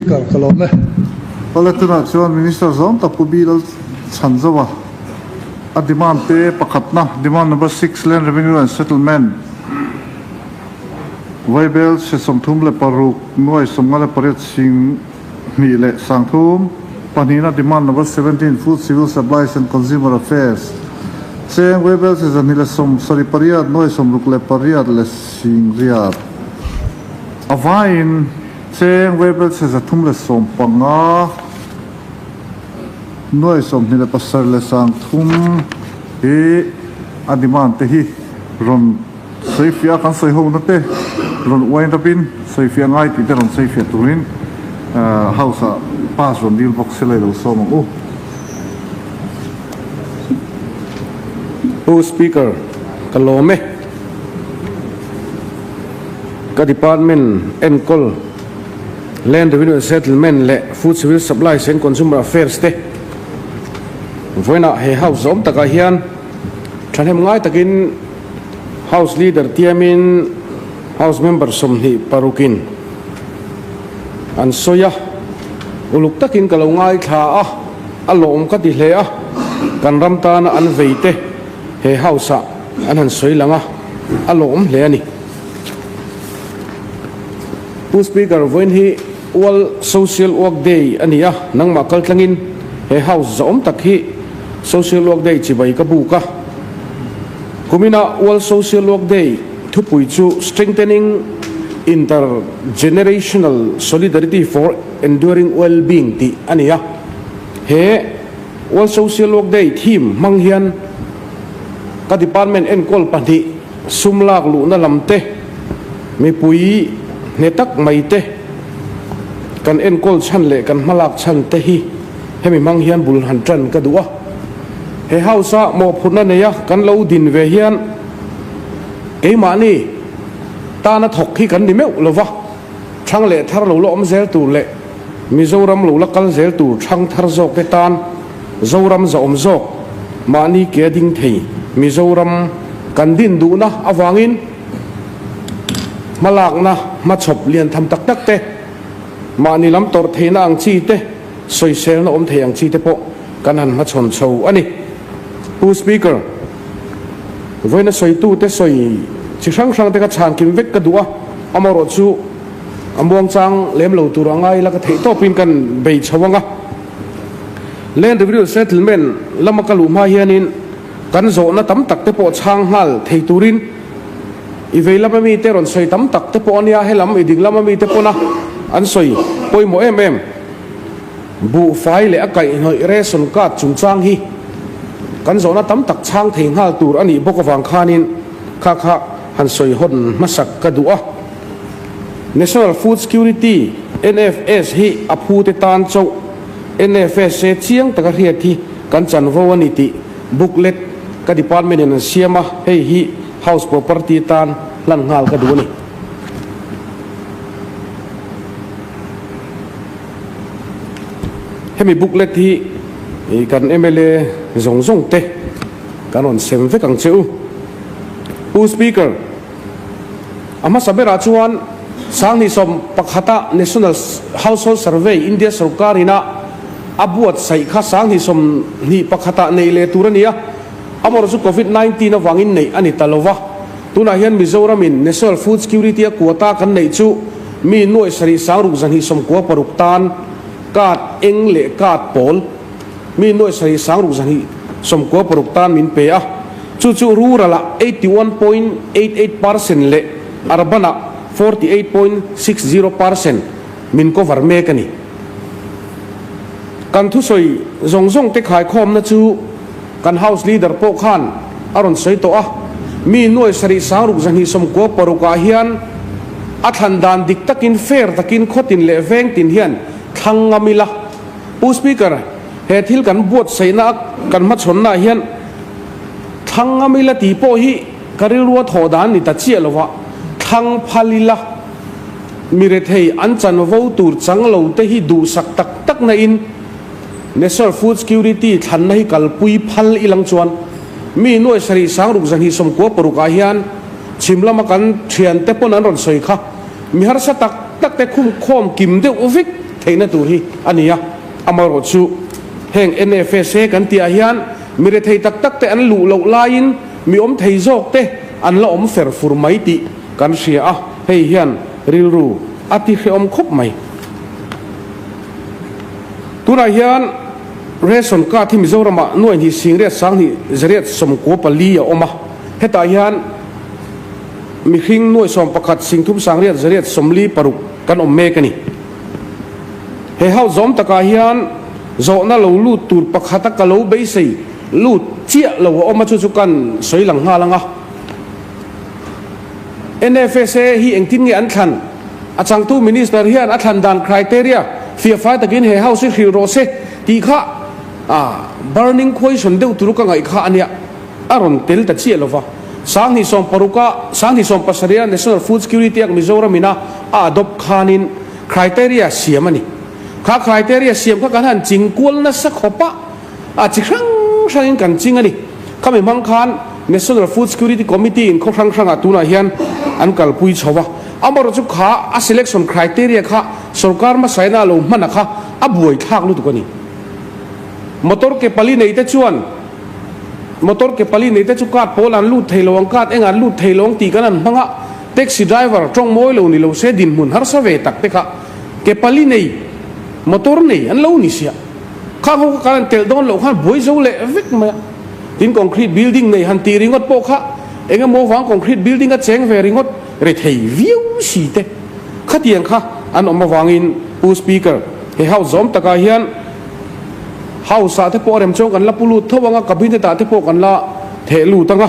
Speaker, ka lawm e. Pawle tunah chuan Minister zawng tak Pu Bilal Chhanzova a demand te pakhatna, Demand Number 6, Land Revenue and Settlement, Vaibel chhe 36 nuai 58 sing hnih leh 30, pahnihna Demand Number 17, Food Civil Supplies and Consumer Affairs, cheng Vaibel chhe 278 nuai 68 leh sing riat a vaiin. Cheng Vaibel chhe 315 nuai 27 leh 30 hi a demand te hi rawn sawifiah a, kan sawi ho na te rawn uain rapin sawifiah ngai tih te rawn sawifiah turin House ah pass rawn dil bawk se la i lo sawm ang u. Pu Speaker, ka lawm e. Ka department enkawl Land Revenue and Settlement leh Food Civil Supplies and Consumer Affairs te vawiinah he House zawm takah hian thahnem ngai takin House Leader tiamin House Member 26 in an sawi a, uluk takin ka lo ngaithla a, a lawm ka ti hle a, kan ram tana an vei te he House ah an han sawi lang a, a lawm hle a ni. Pu Speaker, vawiin hi World Social Work Day a ni a, nangmah kal tlangin he House zahawm tak hi Social Work Day chibai ka buk a. Kumina World Social Work Day thupui chu Strengthening Intergenerational Solidarity for Enduring Well-being tih a ni a. He World Social Work Day theme hmang hian ka department enkawl pahnih sum lak luhna lam te, mipui hne tak mai te kan enkawl chhan leh kan hmalak chhan te hi hemi hmang hian bul han tan ka duh a. He house a mawhphurhna neia kan lo din ve hian keimahni tana thawk hi kan ni meuh lova, thang leh thar lo la awm zel tur leh Mizoram lo la kal zel tur thang thar zawk te tan Zoram zahawm zawk mahni ke a ding thei Mizoram kan din duhna avangin hmalakna hmachhawp lian tham tak tak te, mahni lam tawrh theihna ang chi te, sawiselna awm thei ang chi te pawh kan han hmachhawn chho a ni. Pu Speaker, vawiina sawitute sawi chi hrang hrang te kha chhan kim vek ka duh a, amaherawh chu a muangchang lem lo tur a ngai la ka theih tawpin kan bei chho ang a. Land Revenue Settlement lama ka luh hma hianin kan zawhna tam tak te pawh chhang nghal thei turin i vei lama mite rawn sawi tam tak te pawh a nia, helam i ding lama mite pawna an sawi pawimawh em em. Buhfai leh a kaihhnawih ration card chungchang hi kan zawhna tam tak chhang thei nghal tur a nih bawk avang khanin kha kha han sawi hawn hmasak ka duh a. National Food Security, NFS, hi a phute tan chauh NFS-a chiang taka hriat hi kan chanvo a ni tih booklet ka department in an siam a, hei hi House property tan hlan nghal ka duh a ni. Hemi booklet hi kan mla zawng zawng te kan rawn sem vek ang che u. Pu Speaker. A hmasa berah chuan 2011-a National Household Survey India sorkarin a a buatsaih kha 2021-ah neih leh tur a ni a, amaherawhchu chu Covid 19 avangin neih a ni ta lo va. Tunah hian Mizoramin National Food Security a quota kan neih chu mi nuai sarih sangruk zahnih sawmkua paruk tan card eng leh card pawl mi nuai sarih sangruk zahnih sawmkua paruk tan min pe a. Chu chu rural-ah 81.88% leh urban-ah 48.60% min cover mek a ni. Kan thusawi zawng zawng te khaikhawmna chu kan House Leader pawh khan a rawn sawi tawh a, mi nuai sarih sangruk zahnih sawmkua parukah hian a thlan dan dik takin fair takin khawtin leh vengtin hian thlang ngam ila. Pu Speaker, he thil kan buatsaihna a kan hmachhawnnaah hian Thlang ngam ila tih pawh hi ka rilrua thawh dan ni ta chiah lova, thlang phal ila mi rethei an chanvo tur chang lo te hi duhsak tak tak na in National Food Security thlanna hi kalpui phal ilang chuan mi nuai sarih sangruk zahnih sawmkua paruk ah hian chhim lama kan thian te pawn an rawn sawi kha mi harsa tak tak te khum khawm kim deuh vek. theihna tur hi a ni a. Amaherawhchu, heng NFSA kan tihah hian mi rethei tak tak te an luh loh laiin mi awm thei zawk te an la awm fer fur mai tih kan hria a, hei hian rilru a ti hrehawm khawp mai. Tunah hian ration card hi Mizoramah nuai hnih singriat sanghnih zariat 94 a awm a, hetah hian mihring nuai 11 singthum sangriat zariat 46 kan awm mek a ni. He house zawm takah hian zawhna lo lut tur pakhata ka lo beisei lut chiah lo a awm a, chu chu kan sawi lang nghal ang a. NFSA hi engtin nge an thlan? A changtu Minister hian a thlan dan criteria fiahfai takin he house hi hrilh rawh se tih kha burning question deuh tur ka ngaih kha a nia. A rawn tel ta chiah lova. 2016 a 2017 a National Food Security Act Mizoram ina a adopt khanin criteria siam a ni. Kha criteria siam kha kan han ching kual nasa khawp a, a chi hrang hrangin kan ching a ni. Khami hmang khan National Food Security Committee in khaw hrang hrangah tunah hian an kalpui chho va. Amaherawhchu kha a selection criteria kha sorkar hmasaina a lo hman a kha a buaithlak lutuk a ni. Motor ke pali nei te chuan Motor ke pali nei te chu card pawl an lut thei lo ang, card eng an lut thei lo ang tih kan han hmang a, taxi driver tawng mawi lo ni lo se dinhmun harsa ve tak te kha ke pali nei motor nei an lo ni sia. Khang ho kha kan han telh dawn loh khan buai zo leh vek mai a. Tin concrete building nei han tih ringawt pawh kha eng emaw vang concrete building a cheng ve ringawt rethei viau si te khatiang kha an awm avangin Pu Speaker he house zawm takah hian House ah te pawh a rem chuan kan la pu lut tho ang a, Cabinet ah te pawh kan la theh lut ang a,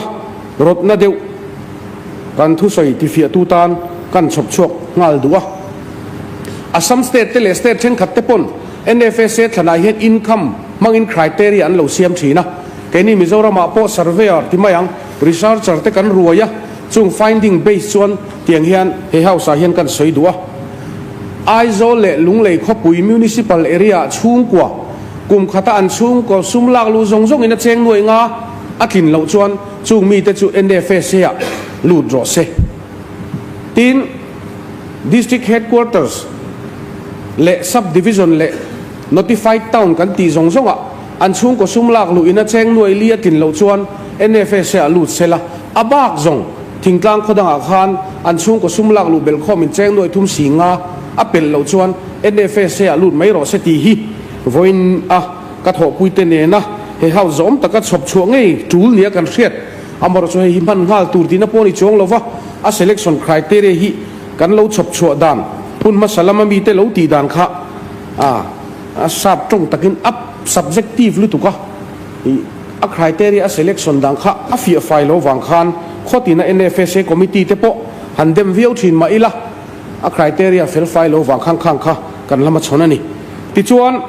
rawtna deuh kan thusawi tifiahtu tan kan chhawp chhuak nghal duh a. Assam state te leh state thenkhat te pawn NFSA thlanah hian income hmangin criteria an lo siam thin a, keini Mizoram ah pawh surveyor ti mai ang, researcher te kan ruai a, chung finding base chuan tiang hian he house ah hian kan sawi duh a. Aizawl leh Lunglei khawpui Municipal Area-ah chhungkua kum khata an chhungkaw sum lak luh zawng zawngin a cheng nuai nga a tlin loh chuan chung mite chu NFSA-ah lut rawh se. Tin, District Headquarters leh Sub-Division leh Notified Town kan tih zawng zawngah an chhungkaw sum lak luhin a cheng nuai li a tlin loh chuan NFSA-ah lut sela a bak zawng Thingtlang khaw dangah khan an chhungkaw sum lak luh belhkhawm in cheng nuai thum si nga a pelh loh chuan NFSA ah lut mai rawh se tih hi vawiin a ka thawhpui te nena he house zawm taka chhawp chhuah ngei tul nia kan hriat. Amaherawhchu hei hi hman nghal tur tihna pawh a ni chuang lova, a selection criteria hi kan lo chhawp chhuah dan hun hmasa lama mite lo tih dan kha a sap tawng takin a subjective lutuk a. A criteria a selection dan kha a fiah fai lo vang khan khawtina NFSA committee te pawh han dem viau thin mah ila a criteria fel fai lo vang khang khang kha kan lama chhawn a ni. Tichuan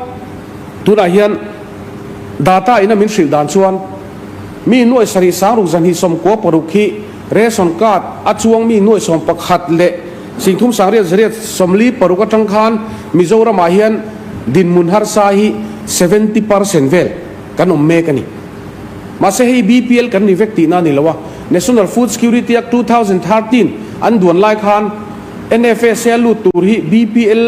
tunah hian data ina min hrilh dan chuan mi nuai sarih sangruk zahnih 96 hi ration card a chuang mi nuai 11 leh singthum sangriat zariat 46 atang khan Mizoramah hian dinhmun harsa hi 70% vel Kan awm mek a ni. Mahse hei BPL kan ni vek tihna a ni lo a, National Food Security Act 2013 an duan lai khan NFSA lut tur hi BPL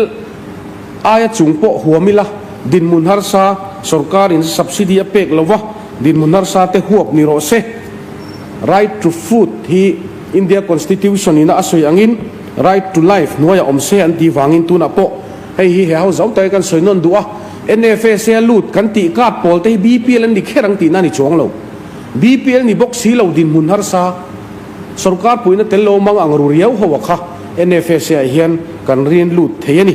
aia chung pawh huam ila dinhmun harsa sorkarin subsidy a pek lo va, dinhmun harsa te huap ni rawh se. Right to Food hi India Constitution ina a sawi angin Right to Life hnuaiah awm se an tih vangin tunah pawh Hei hi he ho zo tak hi kan sawi nawn duh a, NFSA lut kan tih kap pawl te hi BPL an ni kher ang tihna a ni chuang lo. BPL ni bawk si lo dinhmun harsa, sorkar puihna tel lo mang ang ru riau ho a kha NFSA ah hian kan rin lut thei a ni.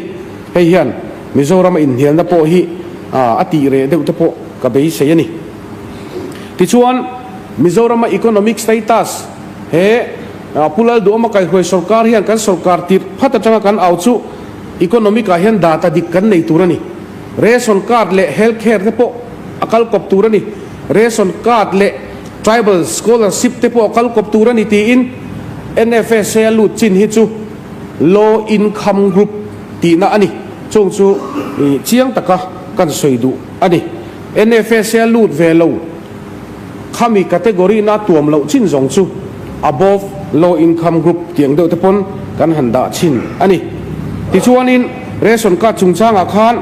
Hei hian Mizoram a inhnialna pawh hi a tih reh deuh te pawh ka beisei a ni. Tichuan, Mizoram a economic status he Pu Lalduhawma kaihruai sorkar hian kan sorkar tirh phat atanga kan au chu, Economic ah hian data dik kan nei tur a ni. Ration card leh health care te pawh a kal kawp tur a ni. Ration card leh tribal scholarship te pawh a kal kawp tur a ni tiin NFSA a lut chin hi chu low income group tihna a ni. Chung chu chiang taka kan sawi duh a ni. NFSA a lut ve lo. Khami category na tuam loh chin zawng chu above low income group tiang deuh te pawn kan han dah chin a ni. Tichuanin Ration card chungchangah khan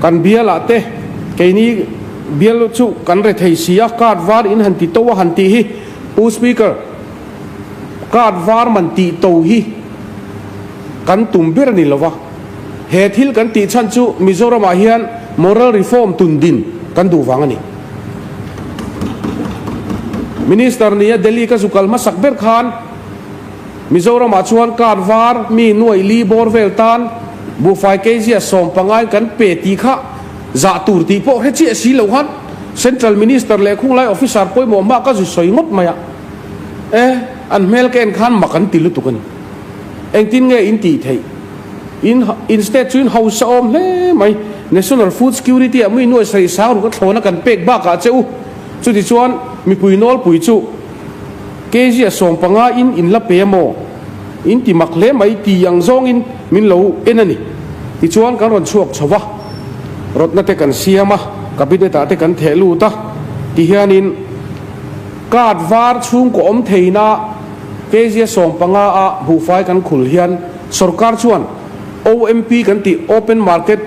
kan bialah te keini bial chu kan re thei si a, card var in han ti to a han tih hi Pu Speaker, card var man tih to hi kan tum ber a ni lova, he thil kan tih chhan chu Mizoramah hian moral reform tun din kan duh vang a ni. Minister nia Delhi ka zu kal hmasak ber khan Mizoramah chuan card var mi nuaih li bawr vel tan buhfai kg a 15 in kan pe tih kha zah tur tih pawh hre chiah si lo khan Central Minister leh khunglai officer pawimawh hma ka zu sawi ngawt mai a, e an hmel ka en khan mak an ti lutuk a ni. Engtin nge in tih theih? In in state chu in hausa awm hle mai. National Food Security ah mi nuai sarih sang ruk a thlawna kan pek bakah che u. Chuti chuan mipui nawlpui chu kg a 15 in in la pe a maw? In ti mak hle mai ti ang zawngin min lo en a ni. Tichuan kan rawn chhuak chho va, rawtna te kan siam a, cabinet ah te kan theh lut a, tihianin card var chhungkaw awm theihna Kg 15 a buhfai kan khul hian sorkar chuan OMP kan tih Open Market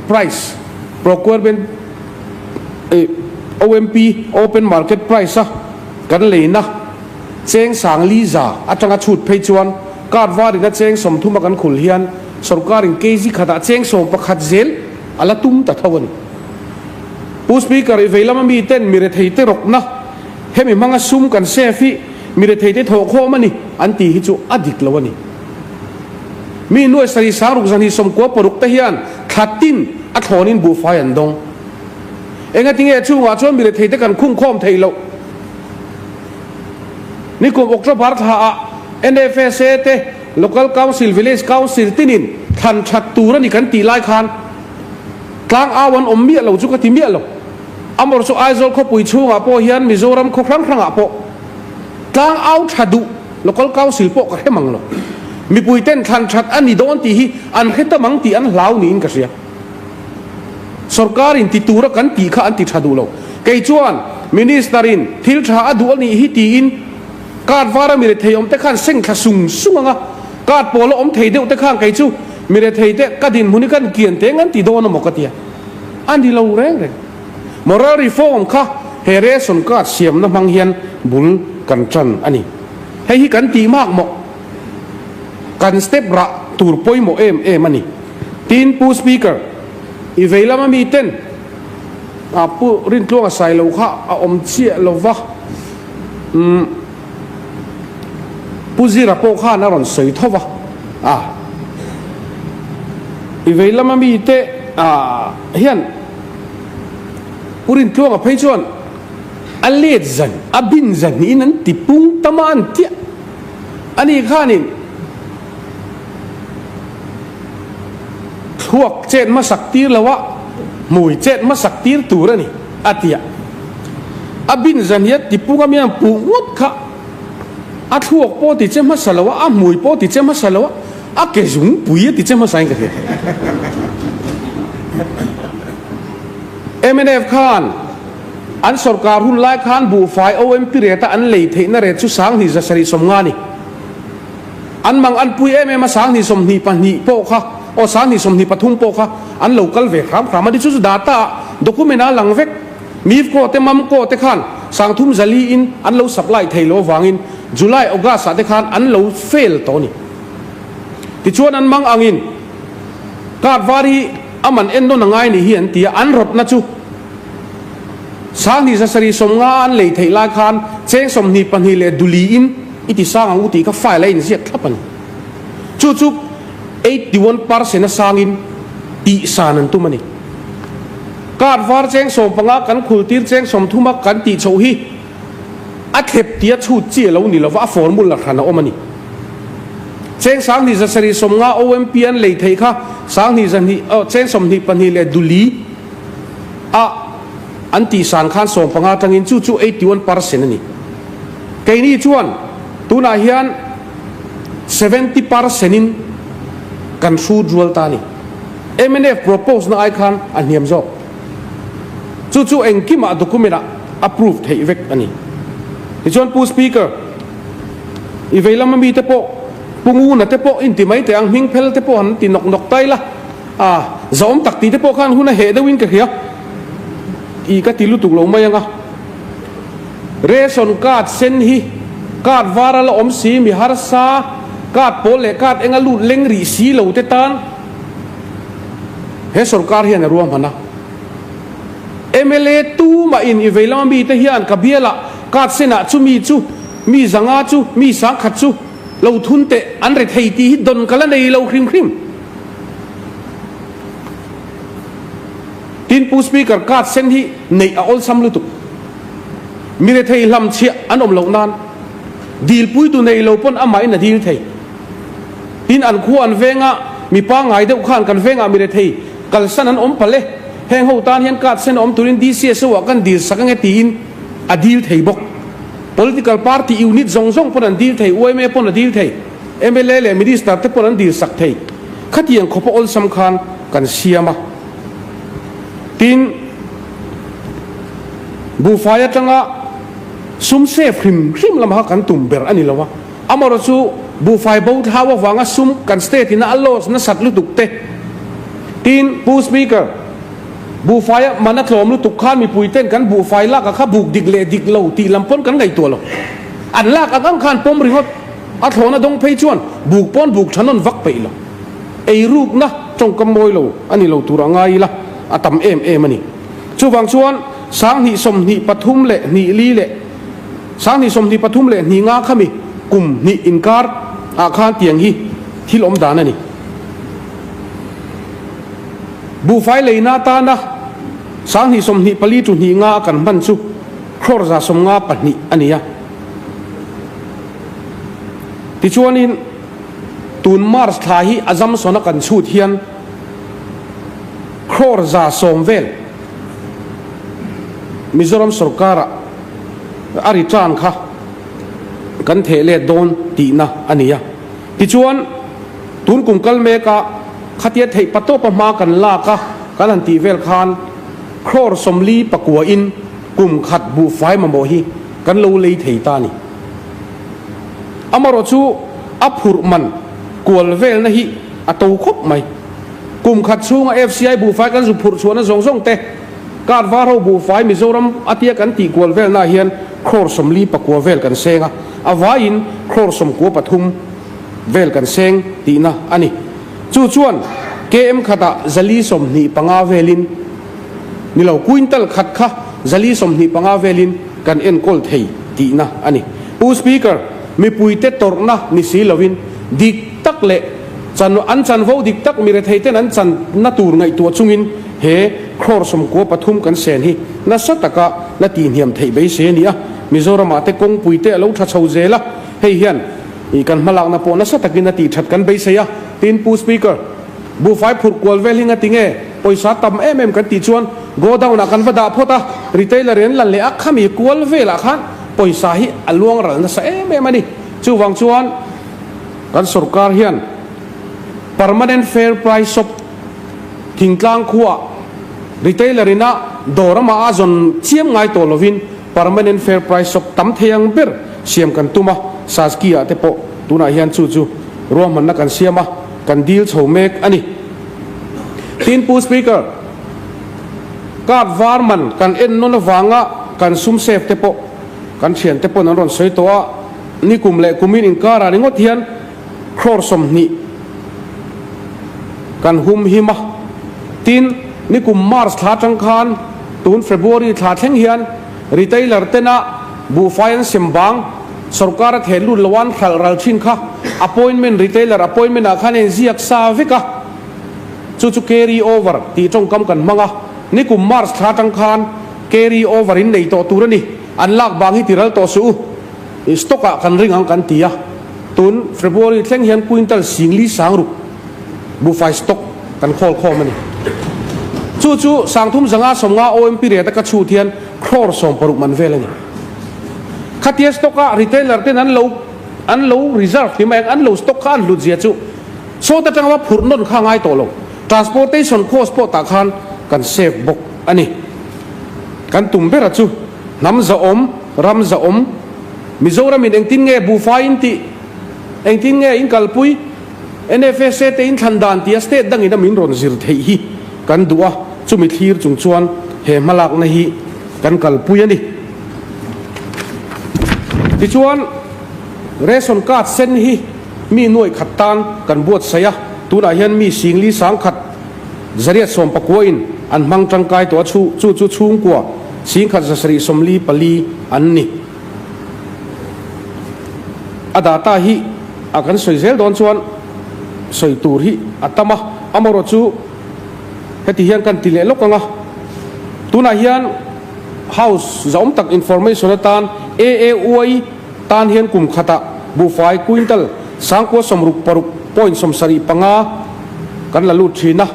Price Procurement OMP Open Market Price a kan leina cheng sang li za atanga chhut phei chuan card varin a cheng 30 a kan khul hian sorkarin kg khatah cheng 11 zel a la tum ta tho a ni. Pu Speaker i vei lama mi ten mi rethei te rawkna hemi hmanga sum kan save hi Mi retheite thawh khawm a ni an tih hi chu a dik lo a ni. Mi nuai sarih 60 296 te hian thla tin a thlawnin buhfai an dawng. Engatinge chungah chuan mi retheite kan khung khawm theih loh? Nikum October thlaah NFSA te Local Council, Village Council tinin thlan that tur a ni kan tih lai khan tlang au an awm miah lo chu ka ti miah lo. Amawr chu Aizawl khawpui chhungah pawh hian Mizoram khaw hrang hrangah pawh Tlang au tha duh Local Council pawh ka hre mang lo. Mipui ten thlan that a ni dawn tih hi an hre ta mang tih an hlau niin ka hria. Sorkar in ti tura kan tih kha an ti tha duh lo. Kei chuan Minister in thil tha a duh a nih hi tiin card var a mi rethei awm te khan seng thla sung sung ang a, card pawl a awm thei deuh te khan kei chu mi rethei te ka dinhmun hi kan kian teng an ti dawn a maw ka tia. A ni lo reng reng. Moral reform kha he ration card siamna hmang hian bul kan tan a ni. Hei hi kan tih mak mawh, kan step rah tur pawimawh em em a ni. Tin, Pu Speaker, i vei lama mi ten a Pu Rintluanga Sailo kha a awm chiah lo va, umm Pu Zira pawh khan a rawn sawi tho va, a i vei lama mi te hian Pu Rintluanga phei chuan a let zan, a bin zan niin an ti pung ta mah an tiah. Ani khanin thluak chet hmasak tir lo a, hmui chet hmasak tir tur a ni a tiah. A bin zan hi a ti pung a mi an puh ngawt kha. A thluak pawh ti che hmasa lo a, a hmui pawh ti che hmasa lo a, a ke zungpui a ti che hmasa in ka hria. Mnf khan an sorkar hun lai khan buhfai OMP rate a an lei theihna rate chu 2750 a ni. An mang an pui em em a 2022 pawh kha aw 2023 pawh kha an lo kal ve hram hram a ni. Chu chu data ah document ah a lang vek. Mifco te Mamco te khan 30 zali in an lo supply thei lo avangin July August ah te khan an lo fail tawh a ni. Tichuan an mang angin card var hi a man en nawn a ngai nih hi an ti a, an rawtna chu 2750 a an lei theih lai khan cheng 22 leh duli in i ti sang ang u tih kha file a inziak thlap a ni. Chu chu 81% a sangin tih san an tum a ni. Card var cheng 15 kan khul tir cheng 30 a kan tih chhoh hi a thlep tia chhut chi a lo ni lova a formula hran a awm a ni. Cheng 2750 OMP an lei theih kha 22 aw cheng 22 leh duli a an tih san khan 15 atangin chu chu 81% a ni. Keini chuan tunah hian 70% in kan hrut rual ta a ni. Mnf propose na ai khan a hniam zawk. Chu chu engkimah document ah approve theih vek a ni. Tichuan Pu Speaker, i vei lama mi te pawh Pu Nguna te pawh inti mai teh ang, hming phel te pawh han ti nawk nawk ta ila. A, zahawm tak tih te pawh khan hun a heh deuhin ka hria. I ka ti lutuk lo mai ang a. Ration card sen hi card var a la awm si, mi harsa, card pawl leh card enga lut leng rih si lo te tan he sorkar hian a ruahman a. Mla tumah in i vei lama mite hian ka bialah card senah chu mi chu, mi zanga chu, mi sangkhat chu lo thun teh an re thei tih hi dawn ka la nei lo hrim hrim. Tin Pu Speaker card sen hi neih a awlsam lutuk. Mi rethei hlamchhiah an awm loh nan dilpuitu nei lo pawn amahin a dil thei. Tin an khua an vengah mi pangngai deuh khan kan vengah mi rethei kalsan an awm palh e, heng ho tan hian card sen awm turin DCSO ah kan dil sak ange tiin a dil thei bawk. Political party unit zawng zawng pawn an dil thei, yma pawn a dil thei, mla leh minister te pawn an dil sak thei. Khatiang khawpa awlsam khan kan siam a. Tin, buhfai atanga sum save hrim hrim lama kha kan tum ber a ni lo a. Amaherawhchu chu buhfai bo thlau avanga sum kan state ina a loss nasat lutuk te. Tin, Pu Speaker, buhfai a man a tlawm lutuk khan mipui ten kan buhfai lak a kha buk dik leh dik lo tih lam pawn kan ngaihtuah lo. An lak ang ang khan pawm ringawt a thlawhna dawng phei chuan buk pawn buk tha nawn vak peih lo. Eirukna tawngkam mawi lo a ni lo tur a ngai ila a tam em em a ni. Chuvang chuan 20 23 leh hnih li leh 20 23 leh hnih nga khami kum hnih inkar ah khan tiang hi thil awm dan a ni. Buhfai leina atana 20 24 tu hnih nga a kan hman chu crore 52 a ni a. Tichuanin. Tun March thla hi a zamsawn a kan chhut hian crore 110 vel Mizoram sorkara a return kha kan theh let dawn tihna a ni a. Tichuan, tun kum kal meka khatia theih patawpa hma kan lak a kan han tih vel khan crore 40 pakuain kum khat buhfai mamawh hi kan lo lei thei ta a ni. Amaherawh chu a phurh man kual velna hi a to khawp mai. Kum khat chhunga FCI buhfai kan zu phurh chhuahna zawng zawng te, card var ho buhfai Mizoram atia kan tih kual velnaah hian crore 44 vel kan seng a, a vaiin crore 93 vel kan seng tihna a ni. Chu chuan KM khatah 425 velin ni lo, quintal khat kha 425 velin kan enkawl thei tihna a ni. Pu Speaker, mipuite tawrhna ni si lovin dik tak leh chan an chanvo dik tak mi retheiten an channa tur ngaihtuah chungin he crore 93 kan sen hi nasa taka la tihhniam theih beisei a ni a. Mizoramah te kawngpuite a lo tha chho zel a, hei hian kan hmalakna pawh nasa takin a tihthat kan beisei a. Tin, Pu Speaker, buhfai phurh kual vel hi ngati nge pawisa tam em em kan tih chuan godown ah kan va dah phawt a, retailer in an la leh a, khami kual velah khan pawisa hi a luang ral nasa em em a ni. Chuvang chuan kan sorkar hian permanent fair price shop thingtlang khuaah retailer ina dawr amah a zawn chiam ngai tawh lovin permanent fair price shop tam thei ang ber siam kan tum a, Saski ah te pawh tunah hian chu chu ruahmanna kan siam a, kan dil chho mek a ni. Tin Pu Speaker, card var man kan en nawn avanga kan sum save te pawh kan thiante pawn an rawn sawi tawh a, nikum leh kumin inkar ah ringawt hian crore 20 kan hum him a. Tin, nikum March thla atang khan tun February thla thleng hian retailer tena buhfai an sem bang sorkar a theh lut lo an hralh ral thin kha appointment retailer appointment ah khan a inziak sa vek a, chu chu carry over tih tawngkam kan hmang a, nikum March thla atang khan carry over in nei tawh tur a ni, an lak bang hi ti ral tawh suh u, stock ah kan ring ang kan ti a, tun February thleng hian quintal 40 sangruk buhfai stock kan khawl khawm a ni. Chu chu 3550 OMP rate a ka chhut hian crore 16 man vel a ni. Khatia stock a retailer ten an lo an lo reserve ti mai ang, an lo stock kha an hlut zia chu sawt atanga va phurh nawn kha a ngai tawh lo. Transportation cost pawh tah khan kan save bawk a ni. Kan tum bera chu hnam zahawm, ram zahawm, Mizoramin engtin nge buhfai in tih, engtin nge in kalpui? NFSA te inthlan dan tia state dangin a min rawn zir theih hi kan duh a, chumi thlir chung chuan he hmalakna hi kan kalpui a ni. Tichuan, ration card sen hi mi nuaih khat tan kan buatsaih a, tunah hian mi singli sangkhat zariat sawmpakua in an hmang tangkai tawh a, chu chu chhungkua singkhat zasarih 44 an ni. A data hi a kan sawi zel dawn chuan sawi tur hi a tam a, amaherawh chu heti hian kan ti leh lawk ang a, tunah hian House zahawm tak information atan AAY tan hian kum khatah buhfai quintal 966 point 75 kan la lut thin a,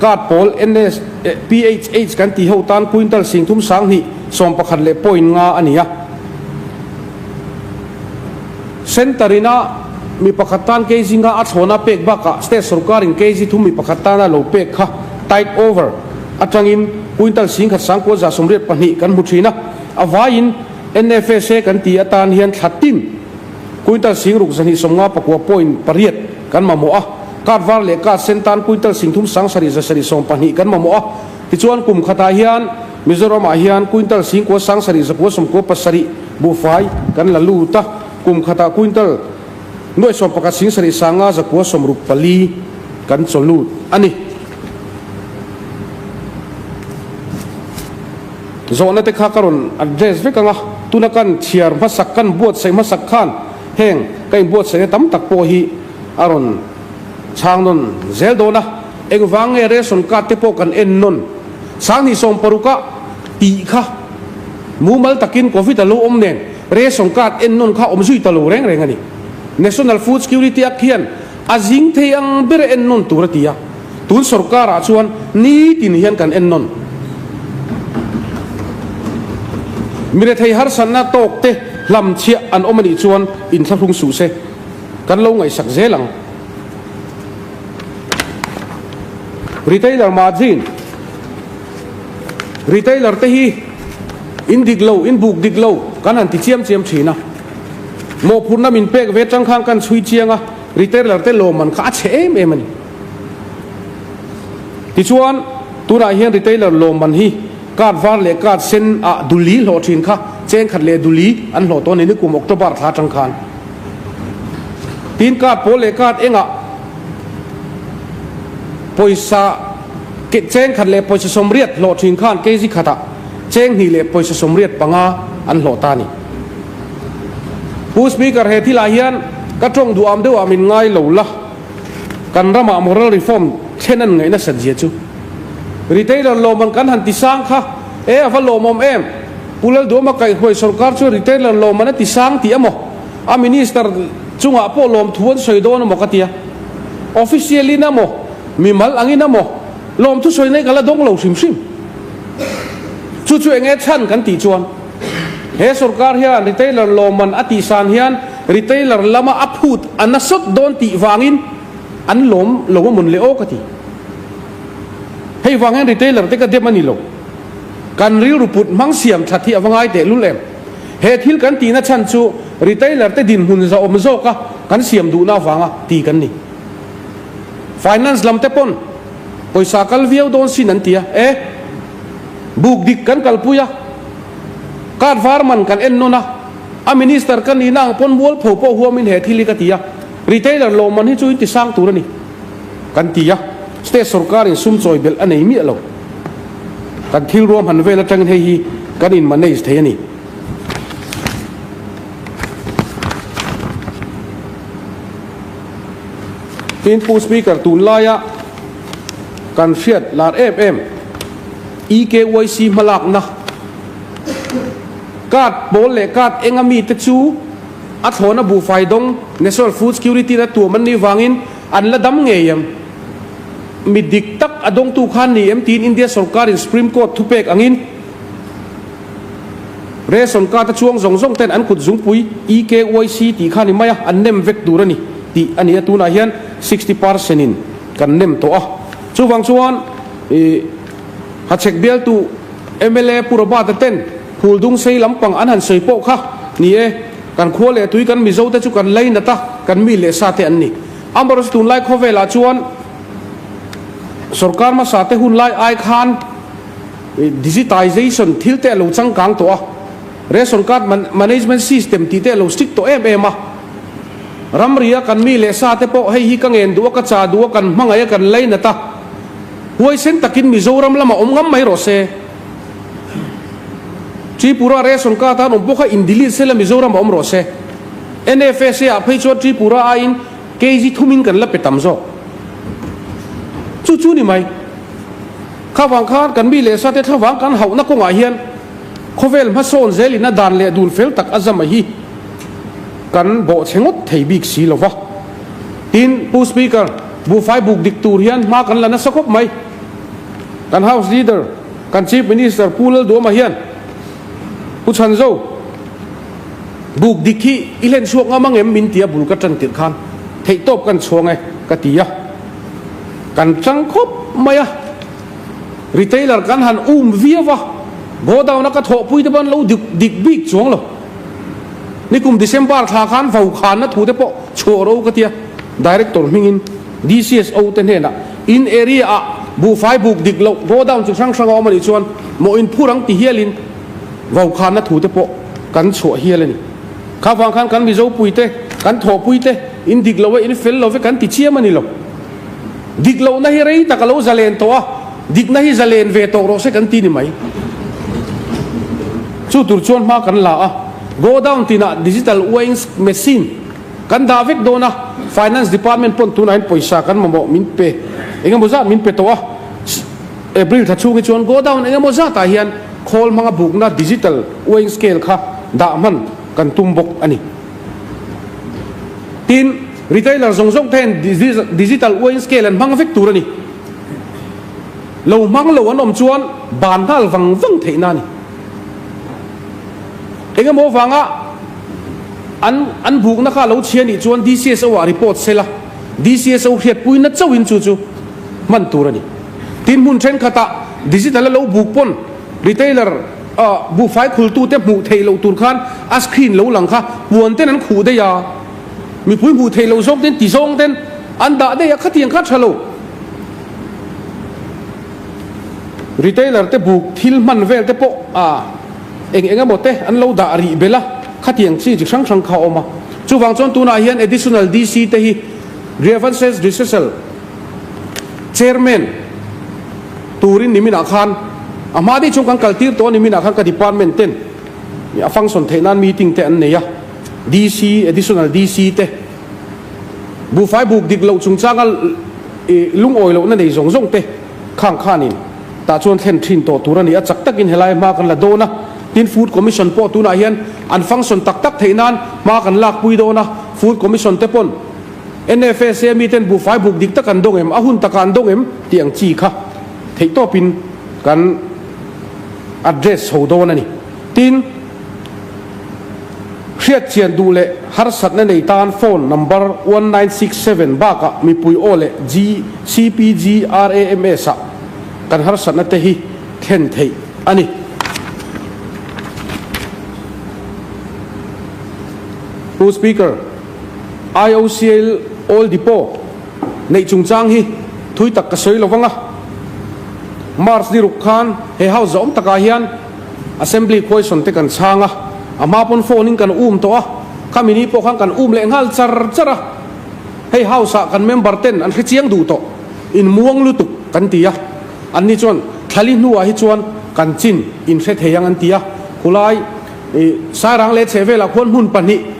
card pawl NS PHH kan tih ho tan quintal 30 sang hnih 11 leh point nga a ni a. Centre ina mi pakhat tan kg nga a thlawna pek bakah state sorkarin kg thum mi pakhat tana lo pek kha tide over atangin quintal 10,000 sangkua za 82 kan hmu thin a, a vaiin NFSA kan ti atan hian thla tin quintal 6,000 259 point pariat kan mamawh a, card var leh card sen tan quintal 3,000 sang sarih za sarih 12 kan mamawh a, tichuan kum khatah hian Mizoramah hian quintal 9,000 sang sarih zakua 97 buhfai kan la lut a, kum khatah quintal nuaih 11 sing sarih sanga zakua 64 kan chaw lut a ni. Zawhna te kha ka rawn address vek ang a, tuna kan chhiar hmasak kan buatsaih hmasak khan heng ka inbuatsaihna tam tak pawh hi a rawn chhang nawn zel dawn a, engvang nge ration card te pawh kan en nawn. 2016 a tih kha mumal takin Covid a lo awm nen ration card en nawn kha awm zui ta lo reng reng a ni. National Food Security Act hian a zing thei ang ber en nawn tur a ti a, tun sorkarah chuan nitin hian kan en nawn. Mirethei harsatna tawk te hlamchhiah an awm a nih chuan inthlahrung suh se, kan lo ngaihsak zel ang. Retailer margin, Retailer te hi in dik lo, in buk dik lo kan han ti chiam chiam thin a. Mawhphurhna min pek ve atang khan kan chhui chiang a, retailer te lawmman kha a chhe em em a ni. Tichuan, tunah hian retailer lawmman hi card var leh card sen ah duli hlawh thin kha cheng khat leh duli an hlawh tawh a ni nikum October thla atang khan. Tin card pawl leh card engah Pawisa cheng khat leh pawisa 80 hlawh thin khan kg khatah cheng hnih leh pawisa 85 an hlawh ta a ni. Pu Speaker he thilah hian ka tawng duham deuhah min ngai lo la, kan ramah moral reform thlen an ngaih nasat zia chu. Retailer lawmman kan han ti sang kha e a va lawmawm em? Pu Lalduama kaihhruai sorkar chuan retailer lawmman a ti sang tih emaw? A minister chungah pawh lawmthu an sawi dawn emaw ka tia. Official in emaw, mimal angin emaw lawmthu sawi nei ka la dawng lo hrim hrim. Chu chu enge chhan kan tih chuan he sorkar hian retailer lawmman a tih san hian retailer lama a phut a na sawt dawn tih vangin an lawm lo a mawn le aw ka ti. Hei vang hian retailer te ka dem a ni lo. Kan rilru put hmang siam that hi a va ngai tehlul em. He thil kan tihna chhan chu retailer te dinhmun zahawm zawka kan siam duhna avanga ti kan ni. Finance lam te pawn pawisa kal viau dawn sin an ti a, e, buk dik kan kalpui a, card var man kan en nawn a, a minister ka nihna ang pawn mualpho pawh huamin he thil hi ka ti a, retailer lawmman hi chu in ti sang tur a ni kan ti a, state sorkarin sum chawi belh a nei miah lo. Kan thil ruahman vel atangin hei hi kan in manage thei a ni. Tin Pu Speaker tunlaia kan hriat lar em em EKYC hmalakna card pawl leh card enga mite chu a thlawna buhfai dawng National Food Security na tuam an nih vangin an la dam ngei em? Mi dik tak a dawngtu kha ni em tiin India sorkarin Supreme Court thupek angin ration card a chuang zawng zawng ten an kut zungpui eKYC tih kha ni mai a, an nem vek tur a ni tih a ni a, tunah hian 60 percent in kan nem tawh a. Chuvang chuan ih Hachhek bialtu mla Pu Robert-a ten Phuldung sei lampang an han sawi pawh kha ni e, kan khua leh tui kan Mizo te chu kan lainat a, kan mi leh sa te an ni. Amaherawhchu tunlai khawvelah chuan sorkar hmasa te hun lai ai khan digitization thil te a lo changkang tawh a, ration card management system tih te a lo strict tawh em em a. Ramria kan mi leh sa te pawh hei hi ka ngen duh a, ka cha duh a, kan hmangaih a, kan lainat a, huaisen takin Mizoram lamah awm ngam mai rawh se. Tripura ration card an awm pawh kha in delete sela Mizoram ah awm rawh se. NFSA ah phei chuan Tripura aiin kg thumin kan la pe tam zawk. Chu chu ni mai. Kha vang khan kan mi leh sa te thlavang kan hauhna kawngah hian khawvel hmasawn zelin a dan leh dun fel tak a zama hi kan bawhchhe ngawt thei bik si lo va. Tin, Pu Speaker, buhfai buk dik tur hian hma kan la nasa khawp mai. Kan House Leader, kan Chief Minister Pu Lalduama hian Pu Chhanzo, buk dik hi i hlen chhuak ngam ang em min tia bul ka tan tirh khan theihtawp kan chhuang e ka ti a. Kan tang khawp mai a. Retailer kan han um viau a, godown a ka thawhpui te pawh an lo dik bik chuang lo. Nikum December thla khan vokhanna thu te pawh chhuah ro ka tia, Director hmingin DCSO te hnenah in area ah buhfai buk dik loh godown chi hrang hrang a awm a nih chuan maw in phur ang ti hialin vokhanna thu te pawh kan chhuah hial a ni. Kha vang khan kan Mizo pui te, kan thawhpui te in dik lo e, in fel lo ve kan ti chiam a ni lo. Dik lohna hi rei tak a lo zalen tawh a, dikna hi zalen ve tawh rawh se kan ti ni mai. Chu tur chuan hma kan la a, godown tinah digital weighing machine kan dah vek dawn a, finance department pawn tunah hian pawisa kan mamawh min pe eng emaw zat min pe tawh a, April thla chhung hi chuan godown eng emaw zatah hian khawl hmanga bukna digital weighing scale kha dah hman kan tum bawk a ni. Tin, retailer zawng zawng te hian digital weighing scale an hmang vek tur a ni. Lo hmang lo an awm chuan ban nghal vang vang theihna a ni. Engemaw vanga an an bukna kha lo chhia nih chuan DCSO ah report sela, DCSO hriatpuina chauhin chu chu hman tur a ni. Tin, hmun thenkhatah digital a lo buk pawn retailer buhfai khultute hmuh theih loh tur khan a screen lo lang kha puan ten an khuh daih a, mipui hmuh theih loh zawk ten ti zawng ten an dah daih a, khatiang kha tha lo. Retailer te buk thil hman vel te pawh a eng eng emaw te an lo dah rih belh a, khatiang chi chi hrang hrang kha a awm a. Chuvang chuan tunah hian additional DC te hi Grievances Redressal Chairman turin niminah khan a hma daih chung kan kal tir tawh a, niminah khan ka department ten a function theih nan meeting te an nei a, DC, additional DC te buhfai buk dik loh chungchanga lungawi lohna nei zawng zawng te khang khanin tah chuan thlen thin tawh tur a ni a, chak takin helai hma kan la dawn a, tin Food Commission pawh tunah hian an function tak tak theih nan hma kan lakpui dawn a, Food Commission te pawn NFSA miten buhfai buk dik tak an dawng em, a hun takah an dawng em tih ang chi kha theihtawpin kan address chho dawn a ni. Tin, hriatchian duh leh harsatna nei tan phone number 1967 bakah mipui aw leh GCPGRAMS ah kan harsatna te hi thlen theih a ni. Pu Speaker. IOCL Oil Depot neih chungchang hi thui tak ka sawi lo vang a, March ni ruk khan he House zahawm takah hian Assembly question te kan chhang a, a hma pawn phone in kan um tawh a, khami ni pawh khan kan um leh nghal char char a, hei House ah kan member ten an hrechiang duh tawh, in muang lutuk kan ti a, anni chuan thlali hnuah hi chuan kan chin in hre thei ang an ti a, khulai Sairang leh chhehvelah khuan hmun pahnih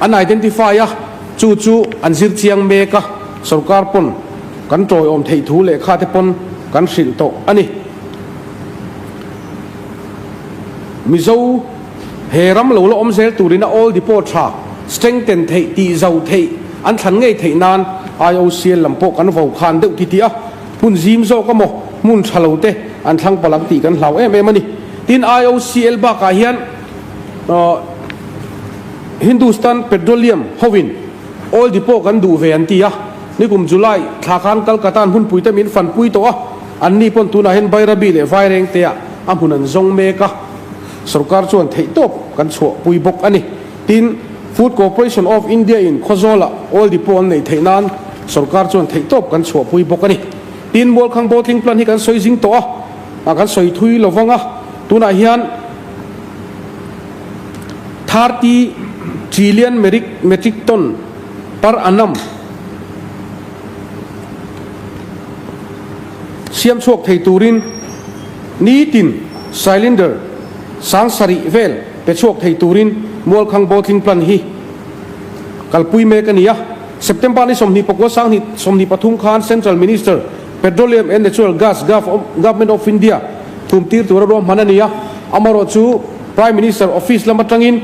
An identify a, chu chu an zir chiang mek a, sorkar pawn kan tawiawm theih thu lehkha te pawn kan hrilh tawh a ni. Mizo he ram lo la awm zel turin a All Depot tha strengthen theih tih zo theih an thlan ngei theih nan IOCL lam pawh kan vo khan deuh ti tih a, hmun zim zawk emaw hmun tha lo te an thlang palh ang tih kan hlau em em a ni. Tin IOCL bakah hian Hindustan Petroleum hovin oil depot kan duh ve an ti a, nikum July thla khan Calcutta-an hmunpui te min fanpui tawh a, anni pawn tunah hian Bairabi leh Vairengte ah a hmun an zawng mek a, sorkar chuan theihtawp kan chhuahpui bawk a ni. Tin, Food Corporation of India in Khawzawlah oil depot an neih theih nan sorkar chuan theihtawp kan chhuahpui bawk a ni. Tin, Mualkhang bottling plant hi kan sawi zing tawh a, kan sawi thui lo vang a, tunah hian 30 trillion metric ton per annum siam chhuak thei turin nitin cylinder 7000 vel pe chhuak thei turin Mualkhang bottling plant hi kalpui mek a ni a. September ni 24 2023 khan Central Minister, Petroleum and Natural Gas Government of India thum tir tura ruahman a ni a, amaherawh chu Prime Minister Office lam atangin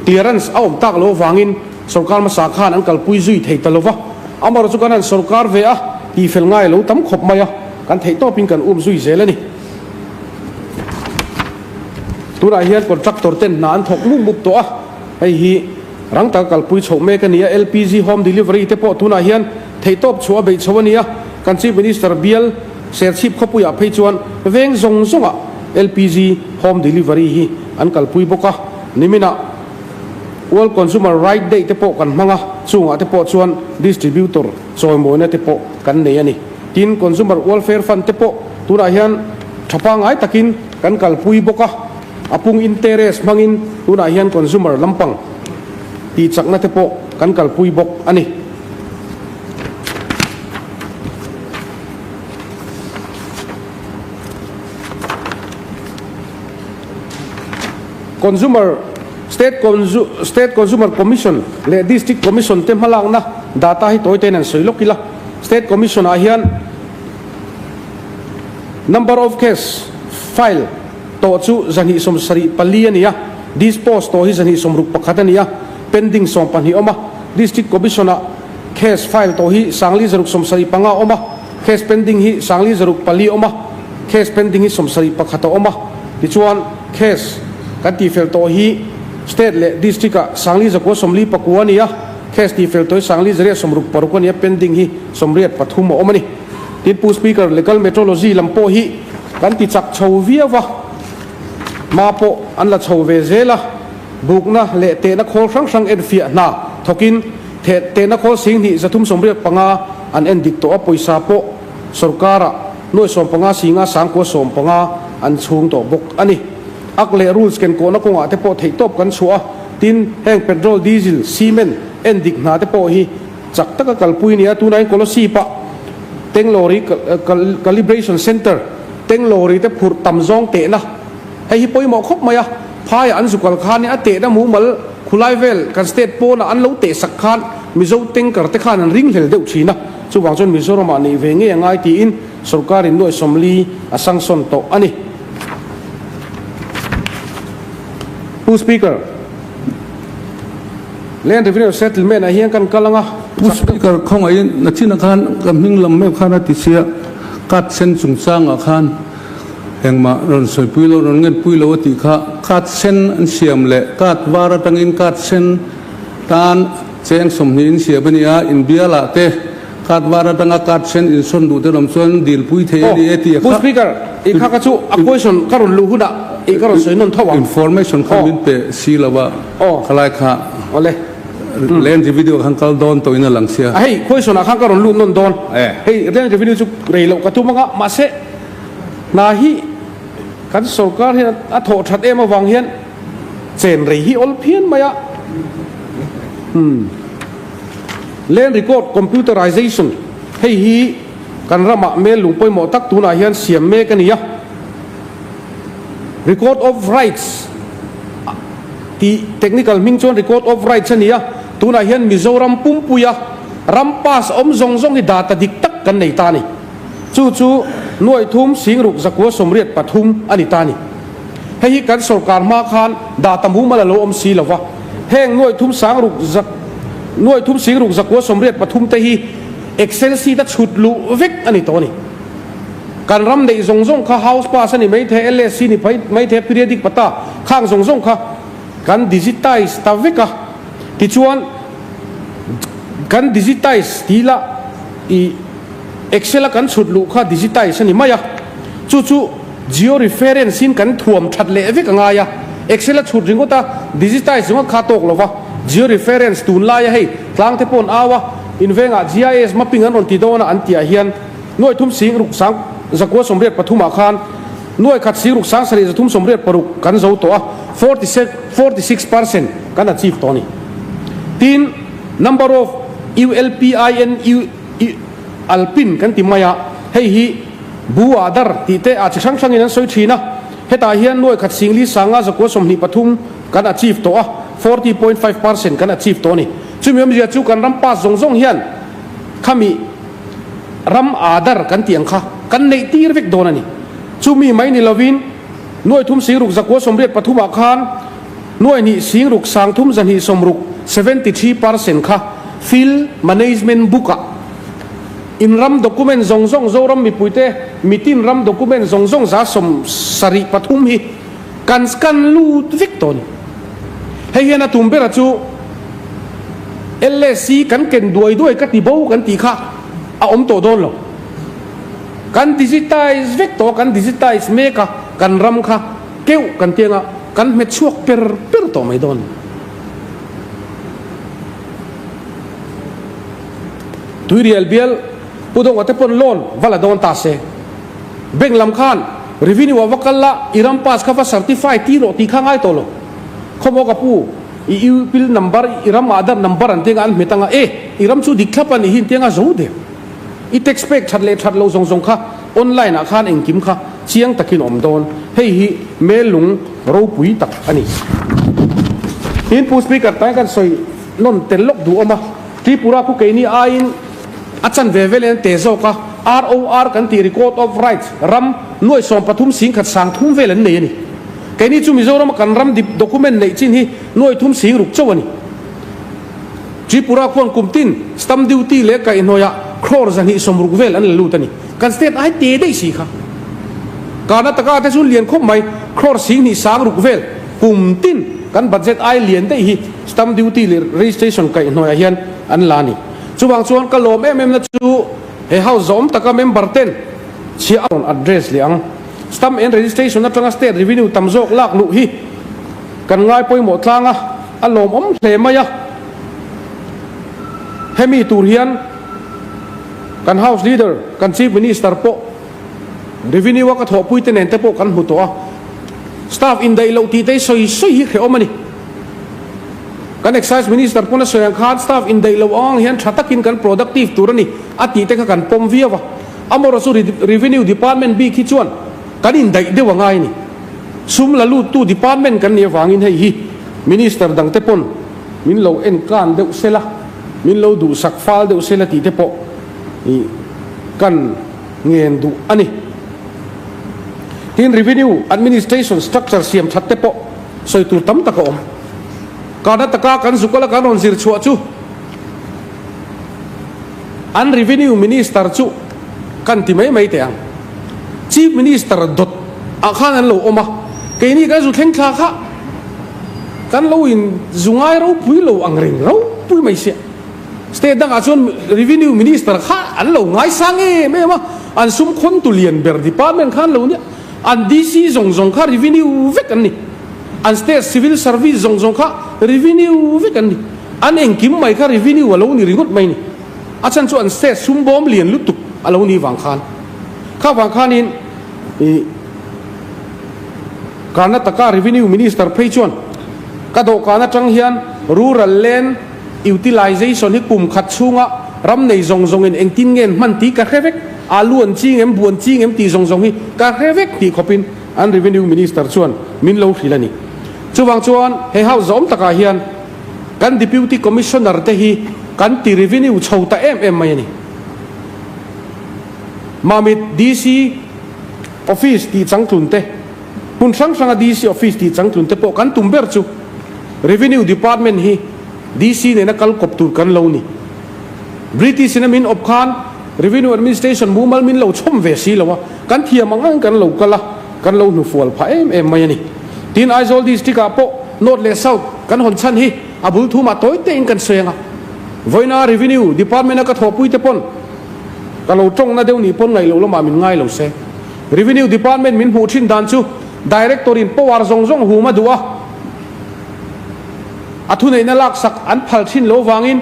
clearance a awm tak loh avangin sorkar hmasa khan an kalpui zui thei ta lova, amaherawh chu kan han sorkar ve a, tihfel ngai lo tam khawp mai a, kan theih tawpin kan um zui zel a ni. Tunah hian contractor ten hna an thawk mup mup tawh a, hei hi. Rang taka kalpui chhoh mek a ni a, LPG home delivery te pawh tunah hian theihtawp chhuah a beih chho a ni a, kan Chief Minister bial Serchhip khawpuiah phei chuan veng zawng zawngah LPG home delivery hi an kalpui bawk a, niminah World Consumer Right Day te pawh kan hmang a, chungah te pawh chuan distributor chawimawina te pawh kan nei a ni. Tin, Consumer Welfare Fund te pawh tunah hian tha pangngai takin kan kalpui bawk a. A pung interest hmangin tunah hian consumer lampang tihchakna te pawh kan kalpui bawk a ni. Consumer State State Consumer Commission leh District Commission te hmalakna data hi tawi tein an sawi lawk ila. State Commission ah hian number of case file tawh chu 274 a ni a, dispose tawh hi 261 a ni a, pending 12 awm a, District Commission-ah case file tawh hi 5675 awm a, case pending hi 54 awm a, case pending hi 71 a awm a, tichuan case kan tihfel tawh hi State leh District-ah 4949 a ni a, case tihfel tawh hi 5866 a ni a, pending hi 83 a awm a ni. Tin, Pu Speaker, Legal Metrology lam pawh hi kan ti chak chho viau va, hma pawh an la chho ve zel a, bukna leh tehna khawl hrang hrang enfiah hna thawkin tehna khawl 10,000 385 an en dik tawh a, pawisa pawh sorkara nuai 15 singa sangkua 15 an chhung tawh bawk a ni. Ak leh rules ken kawhna kawngah te pawh theihtawp kan chhuah a, tin, heng petrol, diesel, cement en dik hna te pawh hi Chak taka kalpui nia tunah hian Kolosip-ah Tenglawri Calibration Centre, Tenglawri te phurh tam zawng tehna, hei hi pawimawh khawp mai a, phaiah an zukal khanin a tehna mumal khulai vel kan state pawnah an lo tehsak khan Mizo tanker te khan an ringhlel deuh thin a, chuvang chuan Mizoramah neih ve ngei a ngai tiin sorkarin nuai 40 a sanction tawh a ni. Pu Speaker. Land Revenue Settlement ah hian kan kal ang a. Pu Speaker, khawngaihin nachinah khan ka hming lam meuh khan a ti sia, card sen chungchangah khan engmah rawn sawipui lo, rawn ngenpui lo a tih kha, card sen an siam leh card var atangin card sen tan cheng 20 in siam a ni a, inbialah te card var atanga card sen insawn duh te rawm chuan dilpui thei a ni e tih a Pu kha. Speaker, i kha kha chu a question ka rawn luh hunah i ka rawn sawi nawn tho ang. Information kha min pe si lo a. Aw. Khalai kha. Awle. Land revenue ah khan kal dawn tawh in a lang sia. A hei question ah khan ka rawn lut nawn dawn. Hei land revenue chu rei loh ka tum anga mahse hna hi kan sorkar hian a thawh that em avang hian chen rei hi awl phian mai a. Umm. Land record computerization hei hi kan ramah mel lung pawimawh tak tunah hian siam mek a ni a. Record of Rights tih technical hming chuan Record of Rights a ni a, tunah hian Mizoram pumpuia ram pass awm zawng zawng hi data dik tak kan nei ta a ni. Chu chu nuaih thum singruk zakua 83 a ni ta a ni. Hei hi kan sorkar hma khan data mumal a lo awm si lo va, heng nuaih thum sangruk zak nuaih thum singruk zakua 83 te hi Excel sheet a chhut luh vek a ni tawh a ni. Kan ram neih zawng zawng kha house pass a ni mai thei, LSC ni mai thei, periodic pata khang zawng zawng kha kan digitize ta vek a. Tichuan kan digitize tih lah i Excel a kan chhut luh kha digitize a ni mai a. Chu chu geo reference in kan thuam that leh vek a ngai a. Excel a chhut ringawt a, digitize ringawt kha a tawk lo va. Geo-reference tunlaia hei tlang te pawh an au a, in vengah GIS mapping an rawn ti dawn a an tihah hian nuai thum sing ruk sang zakua 83 ah khan nuai khat sing ruk sang sarih zathum 86 kan zo tawh a, 46 percent kan achieve tawh a ni. Tin, number of ULPIN Alpin kan ti mai a, hei hi Bu ah dar tih te ah chi hrang hrangin an sawi thin a, hetah hian nuai khat singli sanga zakua 23 kan achieve tawh a, 40.5 percent kan achieve tawh a ni. Chumi awmzia chu kan ram pass zawng zawng hian khami ram Aadhaar kan tih ang kha kan neih tir vek dawn a ni. Chumi mai ni lovin nuai thum sing ruk zakua 83 ah khan nuai hnih sing ruk sang thum zahnih sawm ruk, 73 percent kha Field Management Book ah In ram document zawng zawng Zoram mipuite mitin ram document zawng zawng 73 hi kan scan lut vek tawh a ni. Hei hian a tum bera chu LSC kan ken duai duai ka ti bo kan tih kha a awm tawh dawn lo. Kan digitize vek tawh a, kan digitize mek a, kan ram kha keuh kan tiang a, kan hmet chhuak per per tawh mai dawn a ni. Tuirial bial Pu Dawngate pawn loan va la dawn ta se. Bank lam khan revenue ah va kal la, i ram pass kha va certify ti rawh tih kha ngai tawh lo. Khawmaw ka pu, i UPIL number, i ram Aadhaar number an tianga an hmet anga, e, i ram chu dik thlap a nih hi an tianga zo der. I tax pek that leh that lo zawng zawng kha online ah khan engkim kha chiang takin awm dawn. Hei hi mel lung ropui tak a ni. Tin Pu Speaker tain kan sawi nawn tel lawk duh awm a. Tripura khu keini aiin a chanve velin an te zawk a, ROR kan tih Record of Rights ram nuai 13 singkhat sang thum vel an nei a ni. Keini chu Mizorama kan ram dip document neih chin hi nuai thum sing ruk chauh a ni. Tripura khuan kum tin stamp duty leh kaihhnawihah crore 260 vel an la lut a ni. Kan state ai te daih si kha. Karnataka te chu lian khawp mai, crore 20 sang ruk vel kum tin kan budget ai lian daih hi Stamp duty leh registration kaihhnawihah hian an la a ni. Chuvang chuan ka lawm em em na chu he house zawm taka member ten chhiah a rawn address leh ang. Stamp and registration atanga state revenue tam zawk lak luh hi kan ngai pawimawh tlang a, a lawmawm hle mai a. Hemi tur hian kan house leader, kan chief minister pawh revenue a ka thawhpui te nen te pawh kan hmu tawh a. Staff indaih loh tih te hi sawi sawi hi hrehawm a ni. Kan Excise Minister pawn a sawi ang khan staff indaih loh ang hian tha takin kan productive tur a ni a tih te kha kan pawm viau a. Amaherawhchu chu Revenue Department bik hi chuan kan indaih deuh a ngai a ni. Sum la luttu department kan nih avangin hei hi Minister dang te pawn min lo enkan deuh sela, min lo duhsak fal deuh sela tih te pawh kan ngen duh a ni. Tin, Revenue Administration Structure siam that te pawh sawi tur tam tak a awm. Karnataka kan zukala kan rawn zir chhuah chu an Revenue Minister chu kan ti mai mai teh ang. Chief Minister dawt ah khan an lo awm a, keini kan zu thleng thla kha kan lo in zu ngai ropui lo ang reng ropui mai sia. State dangah chuan Revenue Minister kha an lo ngaisang em em a, an sum khawntu lian ber department kha an lo nia. An DC zawng zawng kha revenue vek an ni. An state civil service zawng zawng kha revenue vek an ni. An engkim mai kha revenue a lo ni ringawt mai ni. A chhan chu an state sum bawm lian lutuk a lo ni vang khan. Kha vang khanin ih Karnataka revenue minister phei chuan ka dawhkan atang hian rural land Utilization hi kum khat chhunga ram nei zawng zawngin engtin nge an hman tih ka hre vek, alu an ching em, bu an ching em tih zawng zawng hi ka hre vek tih khawpin an Revenue Minister chuan min lo hrilh a ni. Chuvang chuan he house zawm takah hian kan Deputy Commissioner te hi kan ti revenue chho ta em em mai a ni. Mamit DC Office tih changtlun te, hmun hrang hranga DC Office tih changtlun te pawh kan tum ber chu Revenue Department hi DC nena kal kawp tur kan lo ni. British in a min awp khan Revenue Administration mumal min lo chhawm ve si lo a, kan thiam ang ang kan lo kal a, kan lo hnufual phah em em mai a ni. Tin, Aizawl District ah pawh North leh South kan hawn chhan hi a bul thumah tawi tein kan sawi ang a. Vawiina Revenue Department a ka thawhpui te pawn ka lo tawngna deuh nih pawn ngaih loh lamah min ngai lo se. Revenue Department min hmuh thin dan chu Director in power zawng zawng hum a duh a. A thuneihna laksak an phal thin lo vangin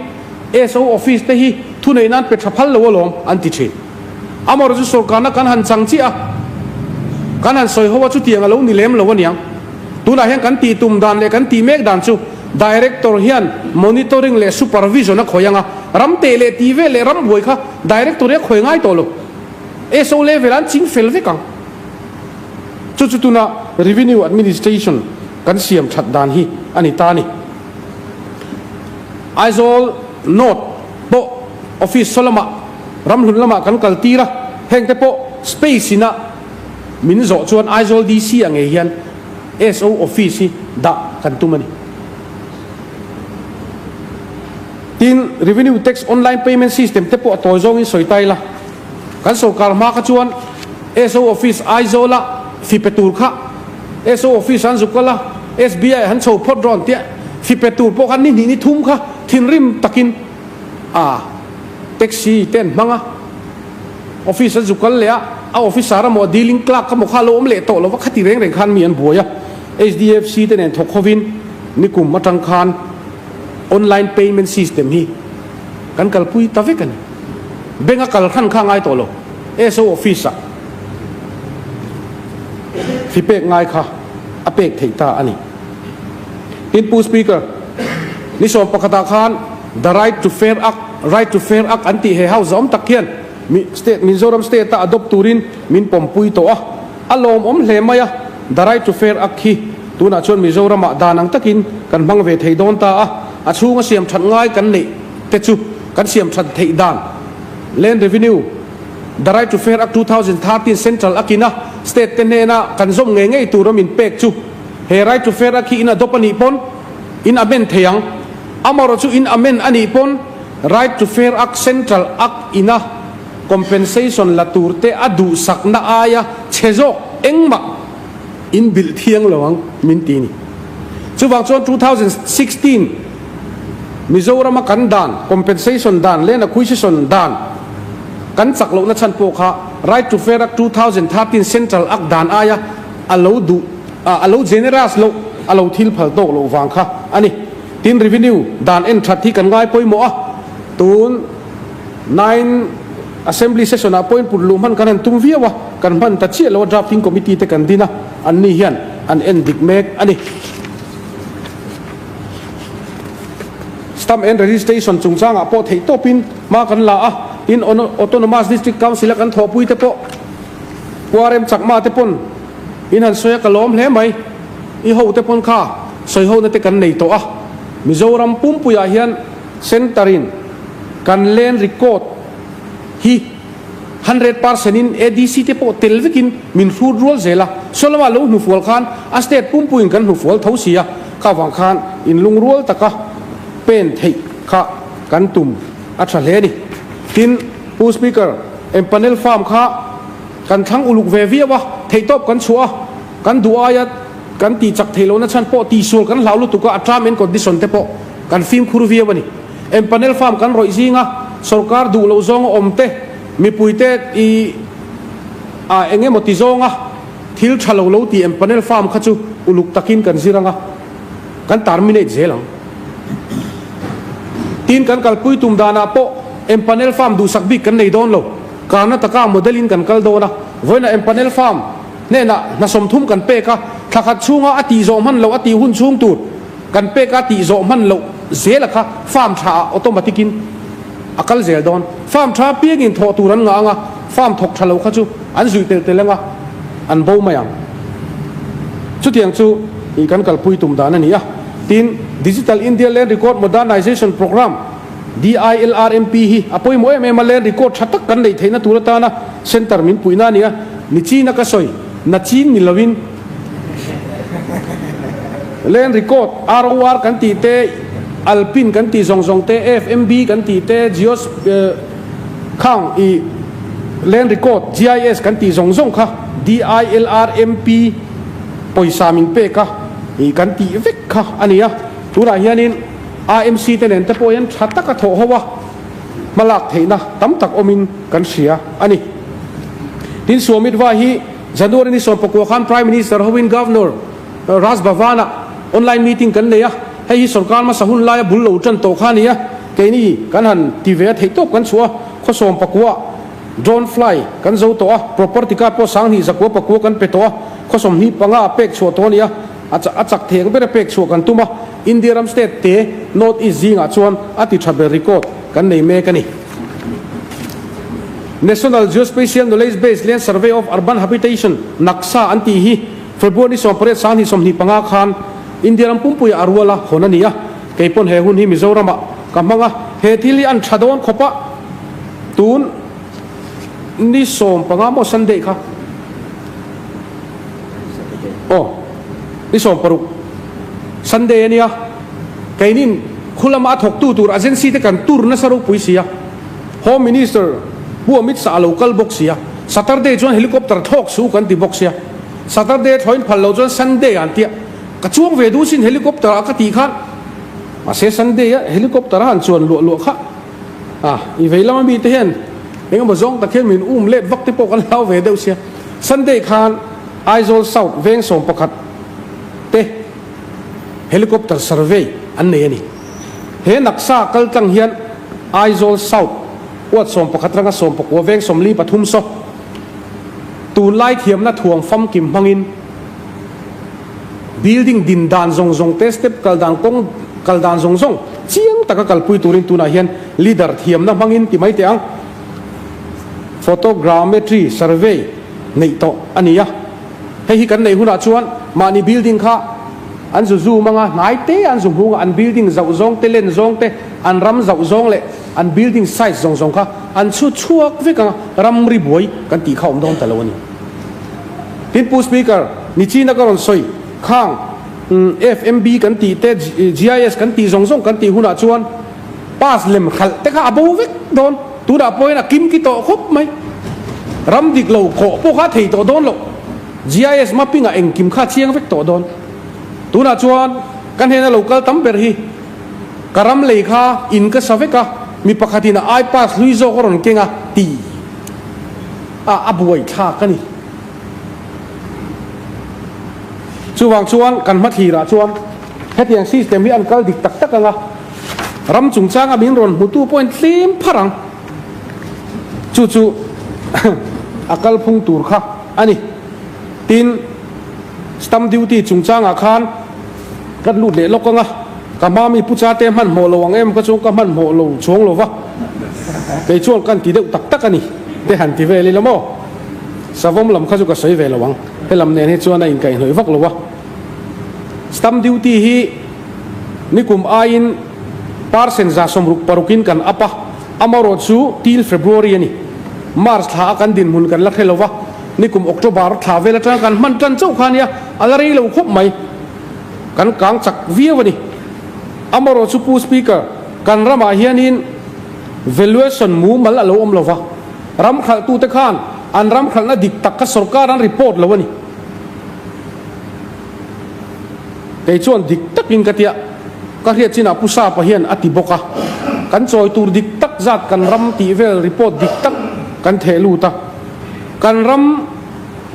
SO office te hi thuneihna an pe tha phal lo alawm an ti thin. Amaherawh chu sorkarna kan han chang chiah a, kan han sawi ho a chutiang a lo ni lem lo aniang. Tunah hian kan tih tum dan leh kan tih mek dan chu Director hian monitoring leh supervision a khawih ang a, ram teh leh tih vel leh ram buai kha Director hi a khawih ngai tawh lo. SO level an ching fel vek ang. Chu chu tuna Revenue Administration kan siam that dan hi a ni ta a ni. Aizawl North pawh office saw lamah ramhlun lamah kan kal tir a, heng te pawh space ina min zawh chuan Aizawl DC ah ngei hian SO office hi dah kan tum a ni. Tin, Revenue Tax Online Payment System te pawh a tawi zawngin sawi ta ila. Kan sorkar hma kha chuan SO office Aizawl a fi pe tur kha SO office an zuk kal a, SBI han chho phawt rawn tia fi pe tur pawh khan ni hnih ni thum kha thinrim takin a taxi te an hmang a, office an zuk kal leh a, a officer emaw a dealing clerk emaw kha a lo awm leh tawh lo va, khati reng reng khan mi an buai a, HDFC te nen thawk hovin nikum atang khan online payment system hi kan kalpui ta vek a ni. Bank a kal hran kha a ngai tawh lo. SO office ah fi pek ngai kha a pek theih ta a ni. Tin Pu Speaker, ni 11 ah khan The Right to Fair Act, Right to Fair Act an tih he house awm tak hian state Mizoram state a adopt turin min pawmpui tawh a. A lawmawm hle mai a, The Right to Fair Act hi tunah chuan Mizoram ah dan ang takin kan hmang ve thei dawn ta a, a chhunga siam that ngai kan neih te chu kan siam that theih dan Land Revenue, The Right to Fair Act 2013 Central a kin a, State te hnena kan zawm ngei ngei tur a min pek chu he Right to Fair Act hi in adopt a nih pawn in amend thei ang. Amaherawh chu in amend a nih pawn Right to Fair Act Central Act ina compensation la tur te a duhsakna aia chhe zawk engmah in bilh thiang lo ang min ti ni. Chuvang chuan 2016 Mizorama kan dan, compensation dan, land acquisition dan kan chak lohna chhan pawh kha Right to Fair Act 2013 Central Act dan aia a lo duh a lo generous loh, a lo thil phal tawk loh vang kha a ni. Tin revenue dan en that hi kan ngai pawimawh a, tun Nine Assembly session ah pawhin put luh hman kan han tum viau a, kan hman ta chiah lo a drafting committee te kan din a, an ni hian an en dik mek a ni. Stamp and Registration chungchangah pawh theih tawpin hma kan la a, tin Autonomous District Council a kan thawhpui te pawh Puarem Chakma te pawn in han sawi a ka lawm hle mai, i ho te pawn kha sawi hona te kan nei tawh a, Mizoram pumpuiah hian Centre in kan land record hi 100% in ADC te pawh tel vekin min hrut rual zel a, saw lama lo hnufual khan a state pumpuiin kan hnufual tho si a, kha vang khan inlungrual taka pen theih kha kan tum a tha hle a ni. Tin, Pu Speaker, empanel farm kha kan thlang uluk ve viau a, theihtawp kan chhuah a, kan duh aia kan tih chak theih lohna chhan pawh tihsual kan hlau lutuk a, a term and condition te pawh Kan fimkhur viau a ni. Empanel farm kan rawih zinga sorkar duh loh zawnga awm te, mipuite i a eng emaw ti zawnga thil tha lo lo tih empanel farm kha chu uluk takin kan zir anga kan terminate zel ang. Tin kan kalpui tum danah pawh empanel farm duhsak bik kan nei dawn lo. Karnataka model in kan kal dawn a, vawiinah empanel farm hnenah hna 30 kan pek a, thla khat chhunga a tih zawh hman loh a tih hun chhung tur, Kan pek a tih zawh hman loh zel a kha farm tha ah automatic in a kal zel dawn. Farm tha apiang in thawh tur an ngah ang a, farm thawk tha lo kha chu an zuih tel tel ang a, an bo mai ang. Chutiang chu ih kan kalpui tum dan a ni a. Tin, Digital India Land Record Modernization Programme, DILRMP, hi a pawimawh em em a, land record tha tak kan neih theihna tur atana centre min puihna a ni a, nichina ka sawi, nachin ni lovin, Land record, ROR kan tih te, Alpine kan tih zawng zawng te, FMB kan tih te, Geos khang i land record, GIS kan tih zawng zawng kha DILRMP pawisa min pek a i kan tih vek kha a ni a. Tunah hianin AMC te nen te pawh hian tha taka thawh ho a hmalak theihna tam tak awmin kan hria a ni. Tin, Suamitva hi January ni 19 khan Prime Minister hoin Governor Raj Bhavan-ah online meeting kan nei a. Hei hi sorkar hmasa hun laia bul lo tan tawh kha a ni a, keini kan han ti ve a theihtawp kan chhuah a, khawsawm pakua drone fly kan zo tawh a, property card pawh 2000 pakua kan pe tawh a, khawsawm hnih panga pek chhuah tawh a ni a, a chak thei ang bera pek chhuah kan tum a, India ram state te North East zingah chuan a ti tha ber record kan nei mek a ni. National Geospatial Knowledge Base Land Survey of Urban Habitation, NAKSA, an tih hi February ni 18 sang 25 khan India ram pumpuiah a rual a hawn a ni a, kei pawn he hun hi Mizoramah ka hmang a, he thil hi an tha dawn khawp a, tun ni 15 maw Sunday kha aw ni 16 Sunday a nia, keinin khu lama a thawktu tur agency te kan tur nasa ropui si a. Home Minister Pu Amit Shah a lo kal bawk sia, Saturday chuan helicopter thlawk suh kan ti bawk sia, Saturday thlawin phal lo chuan Sunday an tia, ka chuang ve duh sin helicopter ah ka tih khan, mahse Sunday a helicopter a han chuan luah luah kha a, i vei lama mite hian engemaw zawng tak hian min um let vak te pawh kan hlau ve deuh sia, Sunday khan Aizawl South veng 11 te helicopter survey an nei a ni. He naksa kal tlang hian Aizawl South uat 11 ranga 19 veng 43 saw tunlai thiamna thuam famkim hmangin building din dan zawng zawng te step kal dan kawng kal dan zawng zawng chiang taka kalpui turin tunah hian leader thiamna hmangin ti mai teh ang photogrammetry survey neih tawh a ni a. Hei hi kan neih hunah chuan mahni building kha an zu zoom anga hnai te an zu hmung a, an building zauh zawng te, len zawng te, an ram zauh zawng leh an building size zawng zawng kha an chhut chhuak vek anga ramri buai kan tih kha awm dawn ta lo a ni. Tin Pu Speaker, nichina ka rawn sawi khang FMB kan tih te, GIS kan tih zawng zawng kan tih hunah chuan pass lem hralh te kha a bo vek dawn, tunah pawhin a kim ki tawh khawp mai. Ram dik lo kawh pawh kha a thei tawh dawn loh. GIS mapping ah engkim kha a chiang vek tawh dawn. Tunah chuan ka hnena lo kal tam ber hi ka ram lei kha in ka sa vek a, mi pakhatin a I pass hlui zawk a rawn keng a ti a, a buai thlak a ni. Chuvang chuan kan hmathlir ah chuan hetiang system hi an kal dik tak tak ang a, ram chungchanga min rawn hmutu pawhin tlem phar ang. Chu chu a kalphung tur kha a ni. Tin, stamp duty chungchangah khan kan lut leh lawk ang a, ka hma mi Pu Chate hmanhmawh lo ang em ka chu ka hmanhmawh lo chuang lo va, kei chuan kan ti deuh tak tak a ni te han ti vel ila maw? Savawm lam kha chu ka sawi ve lo ang, helam nen hi chuan a inkaihhnawih vak lo a. Stamp duty hi nikum aiin percent 66 in kan up a, amarawh chu till February a ni. March thla a kan dinhmun kan la hre lo va, nikum October thla vel atanga kan hman tan chauh kha a nia, a la rei lo khawp mai. Kan kang chak viau a ni. Amarawh chu Pu Speaker, kan ramah hianin valuation mumal a lo awm lo va, ram khalhtute khan an ram khalhna dik tak kha sorkar an report lo a ni. Kei chuan dik takin ka tia, ka hriat chinah Pu Sapa hian a ti bawk a, kan chawi tur dik tak zat kan ram tih vel report dik tak kan theh lut a, kan ram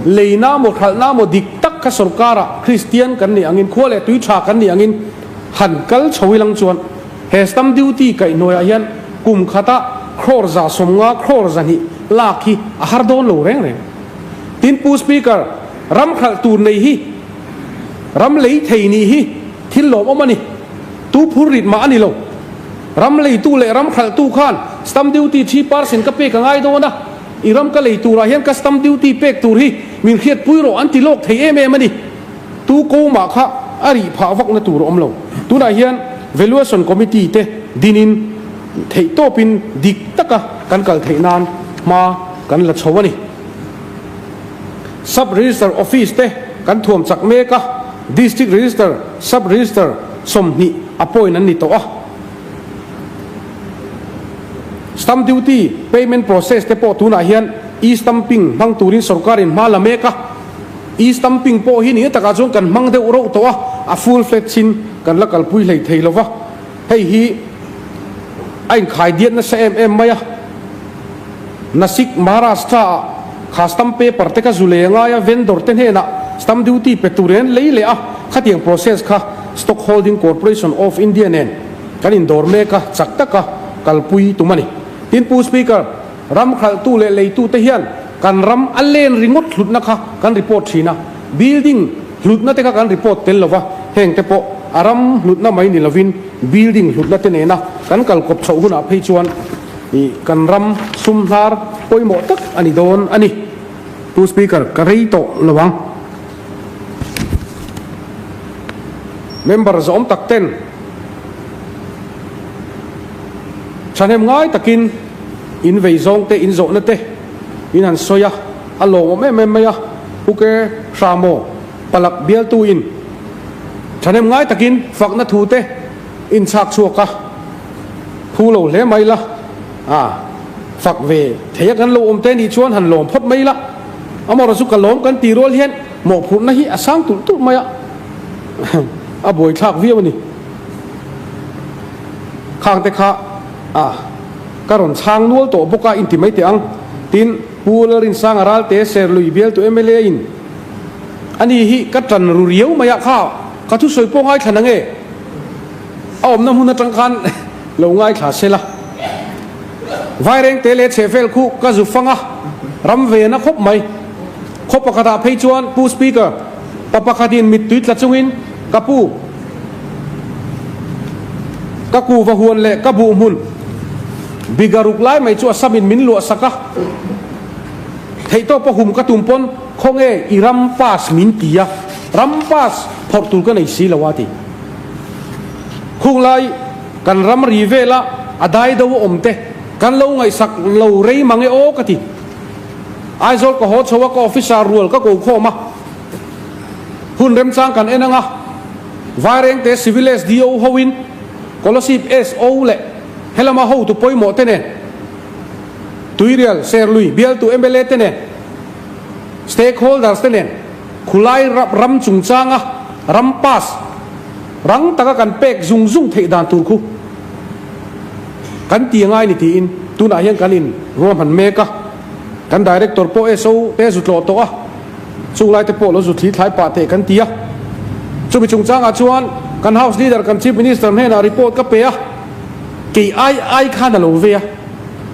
leina maw hralhna maw dik tak kha sorkarah Kristian kan nih angin khua leh tui tha kan nih angin han kal chho ilang chuan he stamp duty kaihhnuaiah hian kum khata crore 150 crore 200 lak hi a har dawn lo reng reng. Tin Pu Speaker, ram hralh tur nei hi Ram lei thei nih hi thil lawmawm a ni. Tu phur rit mah a ni lo. Ram leitu leh ram hralhtu khan stamp duty 3 percent ka pek a ngai dawn a, i ram ka lei turah hian ka stamp duty pek tur hi min hriatpui rawh an ti lawk thei em em a ni. Tu ko mah kha a rih phah vakna tur a awm lo. Tunah hian Valuation Committee te dinin theihtawpin dik taka kan kal theih nan hma kan la chho a ni. Sub Register Office te kan thuam chak mek a, District Register, Sub Register 20 appoint an ni tawh a. Stamp Duty payment process te pawh tunah hian e-stamping hmang turin sorkarin hma la mek a. E-stamping pawh hi ni takah chuan kan hmang deuh rauh tawh a, a full fledged in kan la kalpui hlei thei lova. Hei hi a inkhai diat nasa em em mai a. Nasik, Maharashtra-ah kha stamp paper te kha zu lei a ngai a, vendor te hnenah stamp duty pe tur in an lei leh a, khatiang process kha Stock Holding Corporation of India nen kan indawr mek a, chak taka kalpui tum a ni. Tin, Pu Speaker, ram khalhtu leh leitute hian kan ram a len ringawt hlutna kha kan report thin a, building hlutna te kha kan report tel lova, heng te pawh a ram hlutna mai ni lovin building hlutna te nena kan kalkawp chhoh hunah phei chuan kan ram sum hnar pawimawh tak a ni dawn a ni. Pu Speaker, ka rei tawh lo ang. Member zawm tak ten thahnem ngai takin in vei zawng te, in zawhna te in han sawi a, a lawmawm em em mai a. Pu Ke Hramaw Palak bialtu in thahnem ngai takin fakna thu te in chhak chhuak a, phu lo hle mai la. A, fak ve thei a kan lo awm te nih chuan han lawm phawt mai la, amaherawh chu ka lawm kan tih rual hian mawhphurhna hi a sang tulh tulh mai a, a buaithlak viau a ni. Khang te kha a, ka rawn chhang nual tawh bawk a inti mai teh ang. Tin, Pu Lalrinsanga Ralte Serlui bialtu mla in ani hi ka tan ru riau mai a, kha ka thusawi pawh ngaithla na nge? A awmna hmun atang khan lo ngaithla se la. Vairengte leh chhehvel khu ka zu fang a, ram ve na khawp mai. Khaw pakhatah phei chuan Pu Speaker, pa pakhatin mittui tla chungin ka pu, ka kuva huan leh ka buh hmun biga ruk lai mai chu a samin min luah sak a, theihtawpa hum ka tum pawn khawnge i ram pass min ti a, ram pass phawrh tur ka nei si lo a ti. Khunglai kan ram ri vela a dai do a awm te kan lo ngaihsak lo rei mang e aw ka ti. Aizawl ka haw chho a ka officer rual ka ko khawm a, hun remchang kan en anga Vairengte Civil SDO hoin Kolasib SO leh helama hotu pawimawh te nen Tuirial Serlui bialtu mla te nen Stakeholders te nen Khulai ram chungchanga ram pass rang taka kan pek zung zung theih dan tur khu kan ti angai ni tiin tunah hian kan in ruahman mek a, kan Director pawh SO te zu tlawh tawh a, chung lai te pawh lo zu thli thlai pah teh kan ti a. Chumi chungchangah chuan kan House Leader kan Chief Minister hnenah report ka pe a, kei ai ai khan a lo ve a,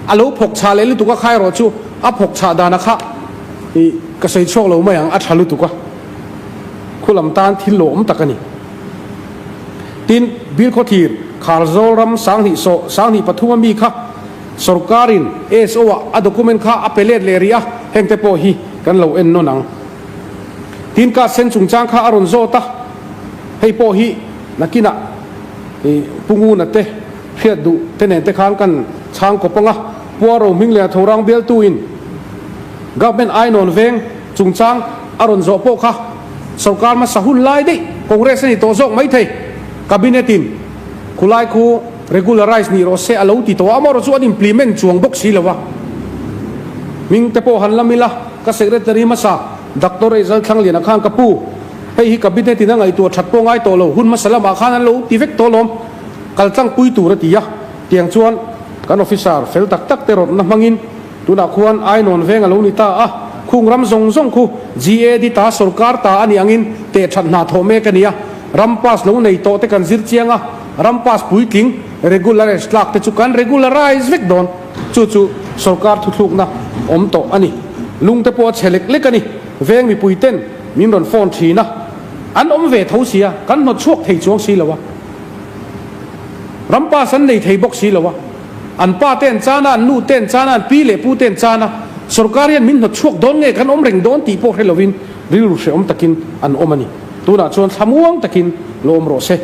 a lo phawk chhah leh lutuk a kha erawh chu a phawk chhah dan a kha i ka sawi chhuak lo mai ang, a tha lutuk a, khulam tan thil lo awm tak a ni. Tin, Bilkhawthlir, Kharzawl ram sanghnih sawh sanghnih pathum a mi kha sorkarin SO ah a document kha a pe let leh rih a, heng te pawh hi kan lo en nawn ang. Tin, card sen chungchang kha a rawn zawt a, hei pawh hi nakinah i Pu Nguna te hriat duh te nen te khan kan chhang kawp ang a, Puaro hming leh a thorang bialtuin Government Ainawn veng chungchang a rawn zawh pawh kha sorkar hmasa hun lai daih Congress a ni tawh zawk maithei. Cabinet in khulai khu regularize nih rawh se a lo ti tawh a, amaherawh chu an implement chuang bawk si lo a. Hming te pawh han lam ila, ka secretary hmasa Doctor Eizal Thlangliana khan ka pu, hei hi Cabinet in a ngaihtuah that pawh ngai tawh lo, hun hmasa lamah khan an lo ti vek tawh alawm, kal tlangpui tur a ti a. Tiang chuan kan officer fel tak tak te rawtna hmangin Tunah khuan Ainawn veng a lo ni ta a, khung ram zawng zawng khu GAD ta sorkar ta a nih angin teh that hna thawh mek a ni a, ram pass lo nei tawh te kan zir chiang a, ram pass puitling, regularize, tlak te chu kan regularize vek dawn. Chu chu sorkar thuthlukna awm tawh a ni. Lung te pawh a chhe lek lek a ni. Veng mipui ten min rawn phone thin a, an awm ve tho sia, kan hnawt chhuak thei chuang si lo a, ram pass an nei thei bawk si lo a. An pa te an chan a, an nu te an chan a, an pi leh pu te an chan a, sorkar hian min hnawt chhuak dawn nge kan awm reng dawn tih pawh hre lovin rilru hrehawm takin an awm a ni. Tunah chuan thlamuang takin lo awm rawh se.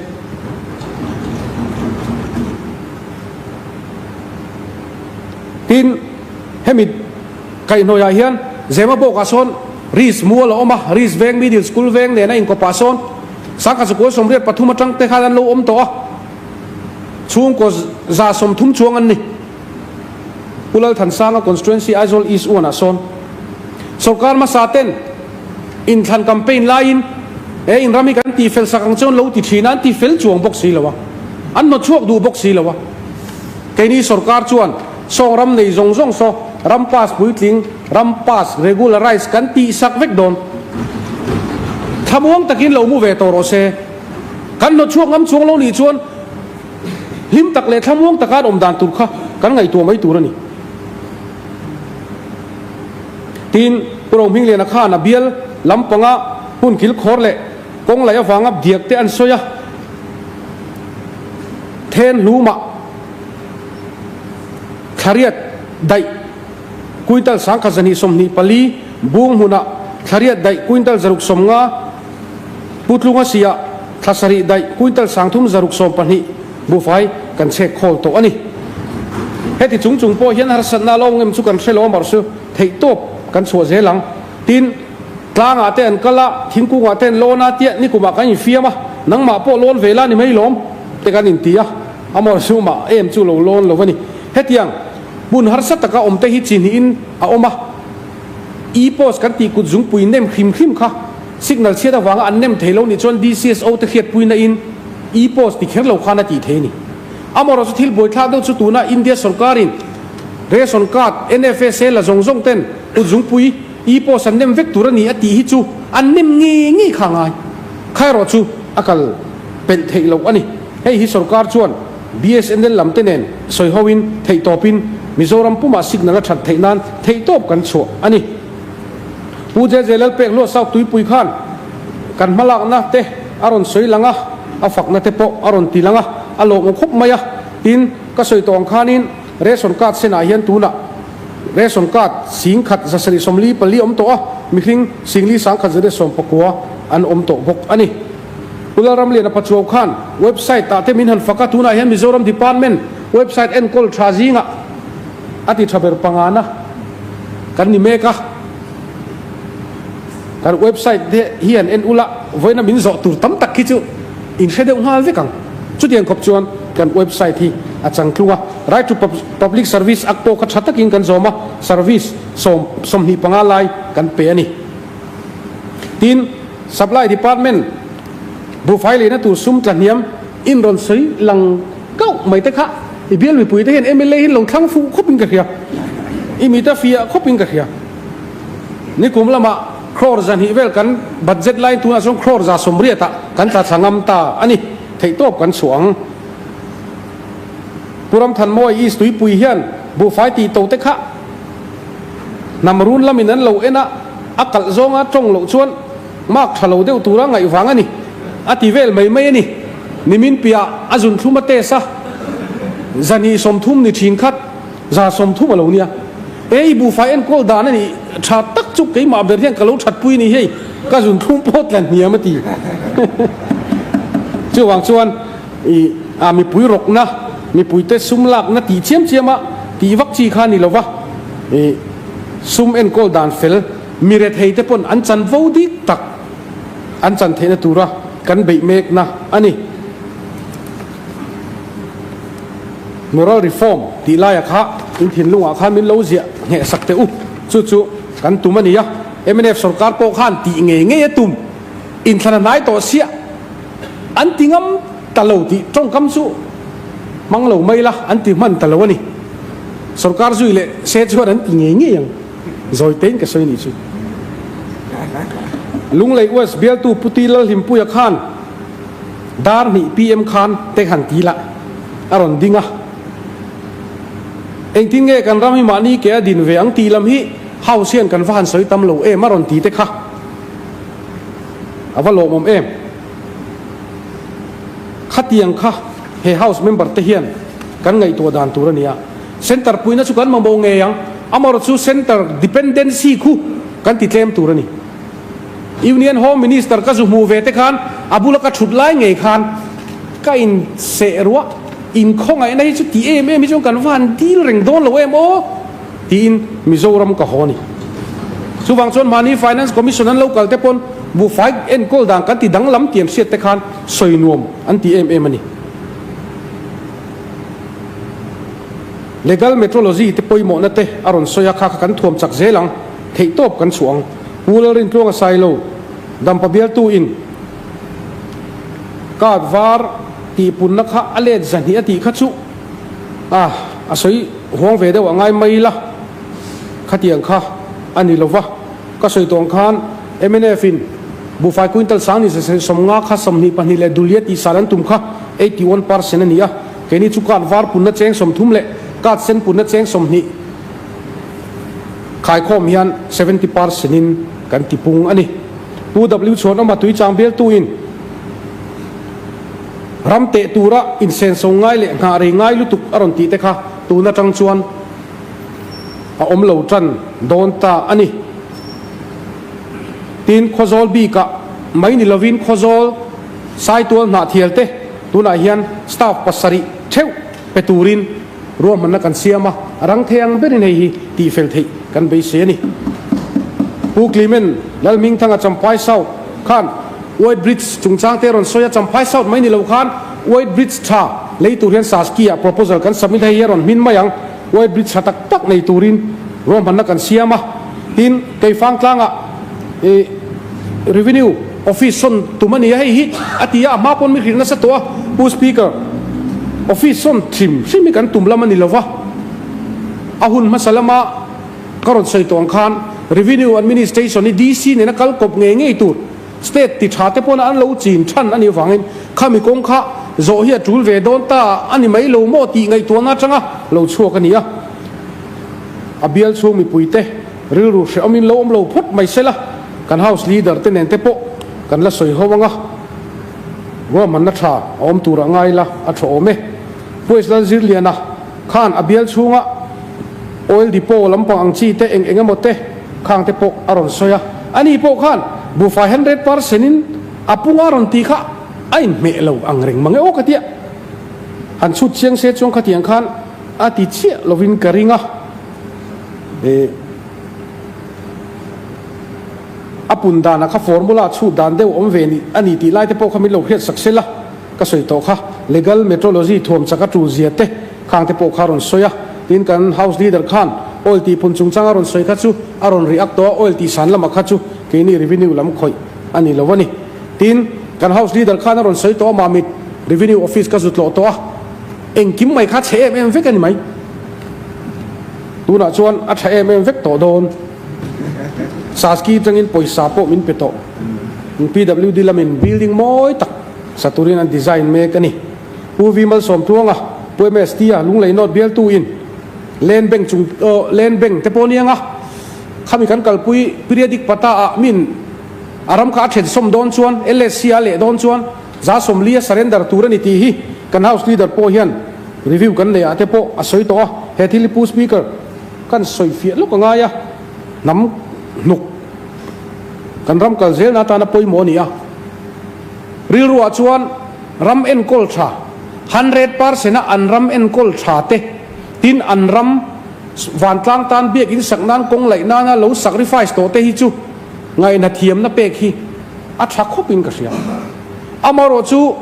Tin, hemi kaihhnawihah hian Zemabawkah sawn Riz mual a awm a, Riz veng Middle School veng nena inkawpah sawn Sangkhat Zakua 83 atang te khan an lo awm tawh a. Chhungkaw 130 chuang an ni. Pu Lalthansanga Constituency Aizawl East One ah sawn sorkar hmasa ten inthlan campaign laiin he inram hi kan tihfel sak ang chuan lo ti thin a, an tifel chuang bawk si lo a, an hnawt chhuak duh bawk si lo a. Keini sorkar chuan sawng ram nei zawng zawng saw ram pass puitling, ram pass regularize kan tihsak vek dawn. Thlamuang takin lo mu ve tawh rawh se. Kan hnawtchhuak ngam chuang lo nih chuan hlim tak leh thlamuang taka an awm dan tur kha kan ngaihtuah mai tur a ni. Tin, Pu Rohmingliana khan a bial lampanga hmun kilkhawr leh kawng laih avanga diak te an sawi a, then hlumah thlariat daih quintal 1224, bung hmunah thlariat daih quintal 650, Putlunga siah thla sarih daih quintal 3612 buhfai kan chhek khawl tawh a ni. Heti chung chung pawh hian harsatna a lo awm ngem chu kan hre lo a mawrh chu theihtawp kan chhuah zel ang. Tin, tlangah te an kal a, thingkungah te an lawn a tia nikumah kan infiam a, nangmah pawh lawn ve la ni mai lawm te kan inti a, a mawrh chu mah em chu lo lawn lo a ni. Hetiang hmun harsa taka awm te hi chi hnihin a awm a, E-post kan tih kut zungpui nem hrim hrim kha signal chhiat avanga an nem thei lo nih chuan DCSO te hriatpuina in E-post ti kher lo khan a tih thei a ni. Amaherawh chu thil buaithlak deuh chu tuna India sorkarin Ration card, NFSA la zawng zawng ten kut zungpui E-post an nem vek tur a ni a tih hi chu an nem ngei ngei kha ngai. Kha erawh chu a kal pelh theih loh a ni. Hei hi sorkar chuan BSNL lam te nen sawi ho in theihtawp in Mizoram pumah signal a that theih nan theihtawp kan chhuah a ni. Pu JJ Lalpek Luah South Tuipui khan kan hmalakna te a rawn sawi lang a, a fakna te pawh a rawn ti lang a, a lawmawm khawp mai a. Tin, ka sawi tawh ang khanin ration card senah hian tunah ration card 1744 awm tawh a, mihring 4,119 an awm tawh bawk a ni. Pu Lalramliana Pachuau khan website ah te min han fak a, tunah hian Mizoram Department website enkawl tha zingah a ti tha ber pangana kan ni mek a. Kan website te hi han en ula, vawiina min zawh tur tam tak khi chu in hre deuh nghal vek ang. Chutiang khawp chuan kan website hi a changtlung a, Right to Public Service Act pawh kha tha takin kan zawm a, service 25 lai kan pe a ni. Tin, Supply Department buhfai leina tur sum tla hniam in rawn sawi lang kauh mai te kha i bial mipui te hian mla hi lo thlang fuh khawp in ka hria, i mita fiah khawp in ka hria. Nikum lamah crore 200 vel kan budget laiin tunah chuan crore 180 ah kan tla thla ngam ta a ni, theihtawp kan chhuah ang. Pu Ramthanmawi East Tuipui hian buhfai tih to te kha Hnam run lamin an lo en a, a kalh zawnga tawng loh chuan mark tha lo deuh tura ngaih vang a ni, a ti vel mai mai a ni. Nimin piah a zun thlum a test a, 230 ni thin khat, 130 a lo nia. E, i buhfai enkawl dan a nih tha tak chu keimah ber hian ka lo thatpui a ni hei, ka zun thlum pawh tla hniam a ti. Chuvang chuan i a mipui rawkna, mipuite sum lakna tih chiam chiama tih vak chi kha a ni lova, i sum enkawl dan fel mi rethei te pawn an chan vo dik tak an chan theihna tura kan beih mekna a ni. Moral reform tih laia kha in thinlungah khan min lo ziah ngheh sak teh u, chu chu kan tum a ni a, mnf sorkar pawh khan tih ngei ngei a tum, inthlan a hnai tawh siah. An ti ngam ta lo tih tawngkam chu hmang lo mai la, an ti hman ta lo a ni. Sorkar zui leh se chuan an ti ngei ngei ang, zawi tein ka sawi nih chu. Lunglei West bialtu Pu Ti Lalhlimpuia khan dar hnih PM khan te han ti la, a rawn ding a. Engtin nge kan ram hi mahni ke a din ve ang tih lam hi House hian kan va han sawi tam lo em a rawn ti te kha. A va lawmawm em? Khatiang kha he House member te hian kan ngaihtuah dan tur a ni a. Centre puina chu kan mamawh ngei ang, amaherawh chu Centre dependency khu kan ti tlem tur a ni. Union Home Minister ka zu hmuh ve te khan a bula ka thut lai ngei khan ka inseh ruah, inkhawngaihna hi chu ti em em hi chuan kan va han dil reng dawn lo em aw? Tiin Mizoram ka haw a ni. Chuvang chuan mahni Finance Commission an lo kal te pawn buhfai enkawl dan kan ti danglam tih an hriat te khan sawi nuam an ti em em a ni. Legal Metrology te pawimawhna te a rawn sawi a, kha kha kan thuam chak zel ang, theihtawp kan chhuah ang. Pu Lalrintluanga Sailo, Dampa bialtu in card var tihpunna kha a let 200 a tih kha chu a a sawi Huang ve deuh a ngai mai la, khatiang kha a ni lova, ka sawi tawng khan mnf in Buhfai quintal sang ni 90 kha 22 leh dulia tih sal an tum kha 81 percent a ni a. Keini chu card var punna cheng 30 leh card sen punna cheng 20 khaikhawm hian 70 percent in kan tipung a ni. Pu W Chhuanawma Tuichang bialtuin ram teh tura insenso ngai leh nghah rei ngai lutuk a rawn tih te kha tun atang chuan a awm lo tan dawn ta a ni. Tin, Khawzawl bikah mai ni lovin Khawzawl Saitual Hnahthial te tunah hian staff pasarih theuh pe turin ruahmanna kan siam a, a rang thei ang berin hei hi tihfel theih kan beisei a ni. Pu Clement Lalhmingthanga Champhai South khan White Bridge chungchang te rawn sawi a, Champhai South mai ni lo khan White Bridge tha lei tur hian Saski ah proposal kan submit a, hei hi a rawn hmin mai ang. White Bridge tha tak tak nei turin ruahmanna kan siam a, tin Keifang tlangah ih Revenue Office sawn tum a ni a, hei hi a ti a, a hma pawn mi hrilh nasa tawh a, Pu Speaker, Office sawn hrim hrim hi kan tum lam a ni lo va, a hun hmasa lama ka rawn sawi tawh ang khan Revenue Administration hi DC nena kal kawp ngei ngei tur State ti tha te pawna an lo chin than a nih avangin khami kawng kha zawh hi a tul ve dawn ta a ni mai lo maw tih ngaihtuahna atanga lo chhuak a ni a. A bial chhung mipuite rilru hrehawmin lo awm lo phawt mai sela, kan House Leader te nen te pawh kan la sawi ho anga ruahmanna tha a awm tur a ngai la a tha awm e. Pu Lalzirliana khan a bial chhunga Oil Depot lampang ang chi te eng eng emaw te khang te pawh a rawn sawi a, ani pawh khan buhfai 100% in a punga rawn tih kha a inhmeh lo ang reng mang e aw ka tia. Han chhut chiang se chuan khatiang khan a ti chiah lovin ka ring a, eh a pun danah kha formula chhut dan deuh awm ve a ni tih lai te pawh kha min lo hriat sak sela ka sawi tawh kha. Legal metrology thuam chak a tul zia te Khang te pawh kha a rawn sawi a, tin kan House Leader khan oil tih phun chungchang a rawn sawi kha chu a rawn react tawh a, oil tih san lamah kha chu keini revenue lam khawih a ni lo a ni. Tin, kan House Leader khan a rawn sawi tawh a, Mamit Revenue Office ka zut lawh tawh a, engkim mai kha chhe em em vek a ni mai. Tunah chuan a tha em em vek tawh dawn. Saski atangin pawisa pawh min pe tawh. PWD lamin building mawi tak sa turin an design mek a ni. Pu V Malsawmtluanga, Pu MST-a Lunglei North bialtu in Land Bank chung Land Bank te pawh aniang a, khami kan kalpui periodic pata ah min a ram kha a then sawm dawn chuan LSC a leh dawn chuan 140 a surrender tur a ni tih hi kan House Leader pawh hian review kan neih ah te pawh a sawi tawh a, he thil hi Pu Speaker kan sawi fiah lawk a ngai a, hnam hnuk kan ram kal zelna atana pawimawh a ni a, rilru ah chuan. Ram enkawl tha, 100% a an ram enkawl tha te, tin an ram vantlang tan biakinn sak nan kawng laih nana lo sacrifice tawh te hi chu ngaihna thiamna pek hi a tha khawp in ka hria. Amaherawh chu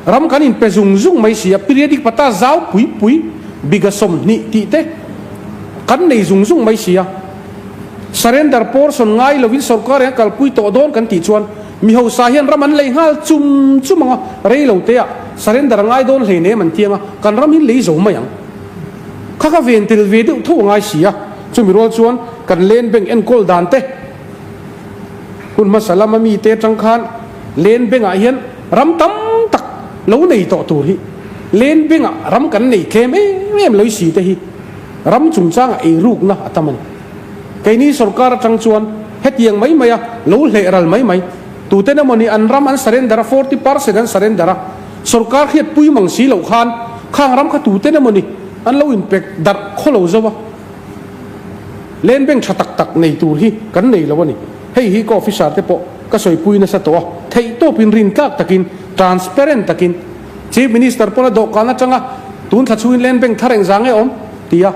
ram kan inpe zung zung mai si a, periodic pata zau pui pui biga 20 tih te kan nei zung zung mai si a, surrender portion ngai lovin sorkar in a kalpui tawh dawn kan tih chuan Mi hausa hian ram an lei nghal chum chum ang a, rei lo te ah surrender a ngai dawn hleinem an tiang a, kan ram hi lei zo mai ang. Kha ka ven tel ve deuh tho a ngai si a, chumi rual chuan kan Land Bank enkawl dan te, hun hmasa lama mi te atang khan Land Bank ah hian ram tam tak lo nei tawh tur hi Land Bank ah ram kan nei tlem em em lei si te hi ram chungchangah eirukna a tam a ni. Keini sorkar atang chuan hetiang mai maia lo hleh ral mai mai tuten emawni an ram an surrender a, 40% an surrender a, sorkar hriat pui mang si loh khan khang ram kha tuten emawni an lo inpek darh khaw lo zo a, Land Bank tha tak tak nei tur hi kan nei lo a ni. Hei hi ka officer te pawh ka sawipui nasa tawh a, theihtawpin rintlak takin, transparent takin Chief Minister pawn a dawhkan atanga tun thla chhungin Land Bank thar engzah nge awm? ti a.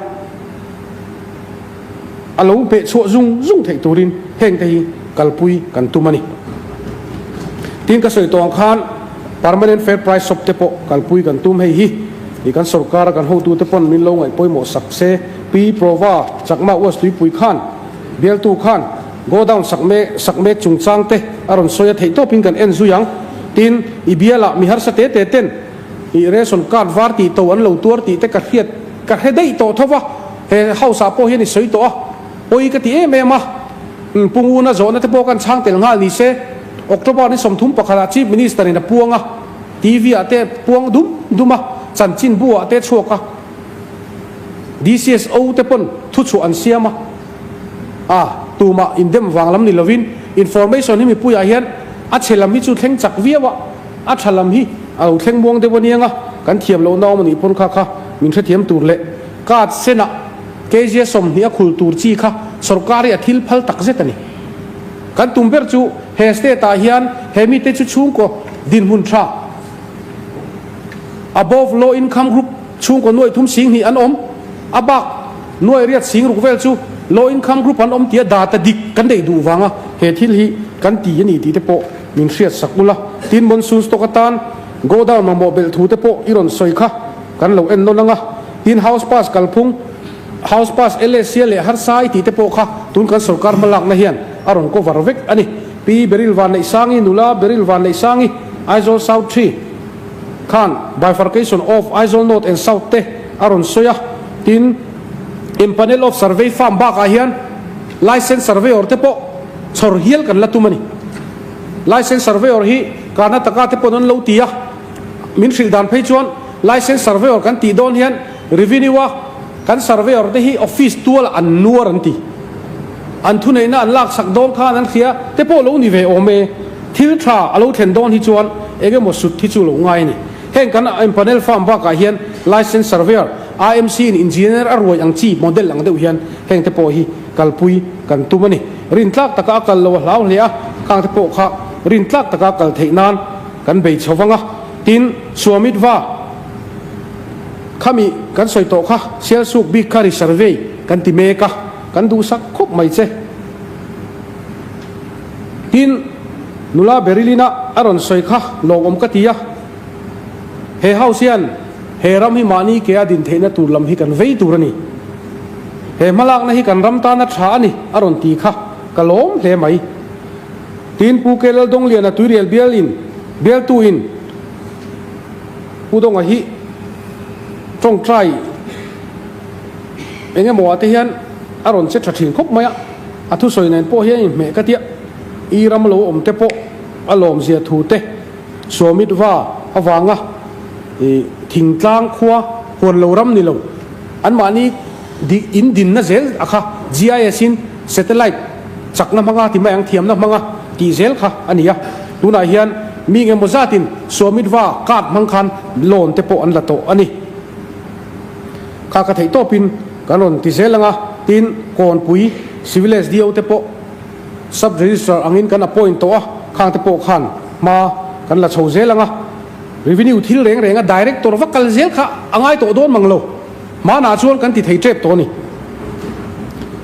A lo hmeh chhuah zung zung theih turin hengte hi kalpui kan tum a ni. Tin ka sawi tawh ang khan Permanent Fair Price Shop te pawh kalpui kan tum hei hi i kan sorkara kan hotute pawn min lo ngaih pawimawh sak se. Pi Prova Chakma Uas Tuipui khan bialtu khan Godown sak mek sak mek chungchang te a rawn sawi a theih tawpin kan en zui ang. Tin i bialah mi harsa te te ten i ration card var tih to an lo tuar tih te ka hriat Ka hre daih tawh tho va, he house ah pawh hian i sawi tawh a, pawi ka ti em em a, Pu Nguna zawhna te pawh kan chhang tel nghal ni se. October ni 31 ah Chief Minister in a puang a, TV ah te puang dum dum a, chanchinbu ah te chhuak a, DCSO te pawn thuchhuah an siam a, a tumah indem vang lam ni lovin information hi mipuiah hian a chhe lam hi chu thleng chak viau a, a tha lam hi a lo thleng muang deuh aniang a, kan thiam lohna awm a nih pawn kha kha min hrethiam tur leh card senah kg 20 a khul tur chi kha sorkar hi a thil phal tak zet a ni. Kan tum ber chu he state ah hian he mite chu chhungkaw dinhmun tha, above low income group, chhungkaw nuai thum sing hnih an awm, a bak nuai riat sing ruk vel chu low income group an awm tia data dik kan neih duh vanga he thil hi kan ti a ni tih te pawh min hriat sak ula. Tin, monsoon stock atan godown mamawh belh thu te pawh i rawn sawi kha kan lo en nawn ang a. Tin, house pass kalphung, House pass LSC leh harsa i tih te pawh kha tun kan sorkar hmalakna hian a rawn cover vek a ni. Pi Beryl Vanneihsangi nula Beryl Vanneihsangi, Aizawl South Tree khan bifurcation of Aizawl North and South te a rawn sawi a, tin empanel of survey firm bakah hian licence surveyor te pawh chhawr hial kan la tum a ni. Licence surveyor hi Karnataka te pawn an lo ti a, min hrilh dan phei chuan licence surveyor kan tih dawn hian Revenue a kan surveyor te hi office tual an nuar an ti. An thuneihna an laksak dawn khan an hria te pawh lo ni ve awm e. Thil tha a lo thlen dawn hi chuan eng emaw sut hi chu lo ngai a ni. Heng kan empanel farm bakah hian licence surveyor, IMC in engineer a ruai ang chi model ang deuh hian heng te pawh hi kalpui kan tum a ni. Rintlak taka a kal lo a hlau hle a, khang te pawh kha rintlak taka kal theih nan kan bei chho vang a. Tin, Suamitva. Khami kan sawi tawh kha Sialsuk bik kha resurvey kan ti mek a, kan duhsak khawp mai che. Tin, nula Beryl-ina a rawn sawi kha lawmawm ka ti a, he house hian he ram hi mahni ke a din theihna tur lam hi kan vei tur a ni. He hmalakna hi kan ram tana tha a ni a rawn ti kha ka lawm hle mai. Tin, Pu K. Laldawngliana Tuirial bial in bialtu in, Pu Dawnga hi tawngtai eng emaw ah te hian a rawn che tha thin khawp mai a, a thusawi nen pawh hian inhmeh ka tia, i ram lo awm te pawh a lawmzia thu te Suamit va avanga i thingtlang khua huan lo ram ni lo anmahni in dinna zel a kha GIS in satellite chakna hmanga ti mai ang thiamna hmanga tih zel kha a ni a, tunah hian mi engemaw zatin Swamitva card hmang khan loan te pawh an la tawh a ni. Kha ka theih tawpin kan rawn ti zel ang a, tin Kawnpui Civil SDO te pawh Sub Registrar angin kan appoint tawh a, khang te pawh khan hma kan la chho zel ang a, Revenue thil reng reng a Director va kal zel kha a ngai tawh dawn mang lo. Hmanah chuan kan ti thei tep tawh a ni.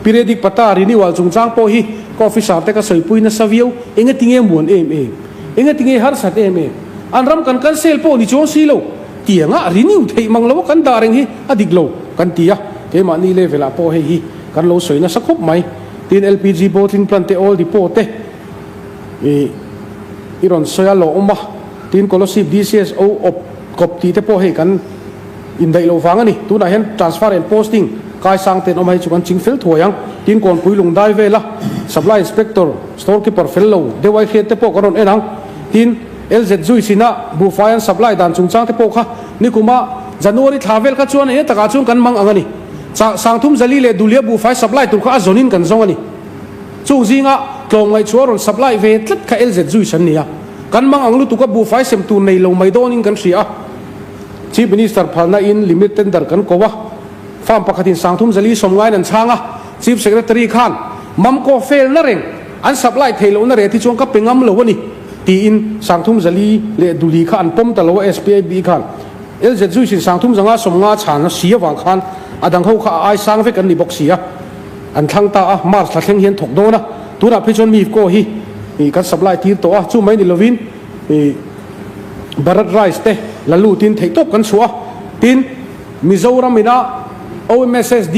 Periodic Pata renewal chungchang pawh hi ka officer te ka sawipui nasa viau, enga tinge muan em em, enga tinge harsat em em, an ram kan cancel pawh ni chuang si lo, tianga renew theih mang lo a kan dah reng hi a dik lo kan ti a, keimahni level ah pawh hei hi kan lo sawi nasa khawp mai. Tin LPG bottling plant te oil depot te i i rawn sawi a lawm a, tin Kolosip DCSO awp kawp tih te pawh hei kan Indaih loh vang a ni. Tunah hian transfer and posting kai sang ten awm a, hei chu kan ching fel thuai ang. Tin Kawnpui lungdai vela supply inspector, store keeper fel lo deuh ai hriat te pawh kan rawn en ang. Tin, LZ zui sina buhfai an supply dan chungchang te pawh kha nikuma January thla vel kha chuan eng takah chuan kan mang ang a ni. Sangthum Zali leh Dulia buhfai supply tur kha a zawnin kan zawng a ni. Chung zinga tlawmngaih chu a rawn supply ve tlat kha LZ zui san nia. Kan mang ang lutuk a buhfai sem tur nei lo mai dawnin kan hria a. Chief Minister phalna in limit tender kan ko a, farm pakhatin 3000 sawmngain an chhang a, Chief Secretary khan Mamco fail na reng an supply theih lohna reh hi chuan ka pe ngam lo a ni tiin 3000 leh Duli kha an pawm ta lo a SPIB khan LZ Zuisin 35 sawmnga chhan a si avang khan a dang ho kha a ai sang vek an ni bawk si a, an thlang ta a, March thla thleng hian thawk dawn a, tunah phei chuan Mifco hi kan supply tir tawh a, chu mai ni lovin. Bharat Rice te la lutin theihtawp kan chhuah a, tin, Mizoram ina OMSSD,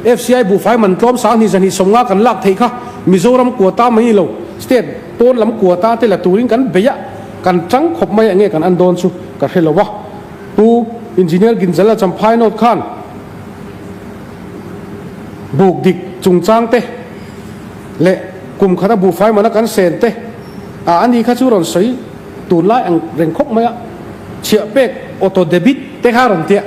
FCI buhfai man tlawm 2000 250 kan lak theih kha Mizoram quota mai ni lo, state pawn lam quota te la turin kan bei a, kan tang khawp mai enge kan an dawn chu ka hre lo a. Pu Engineer Ginzala Champhai note khan buk dik chungchang te leh kum khata buhfai mana kan sen te. A ani kha chu rawn sawi tunlai ang reng khawp mai a, chhiah pek auto debit te kha rawn tia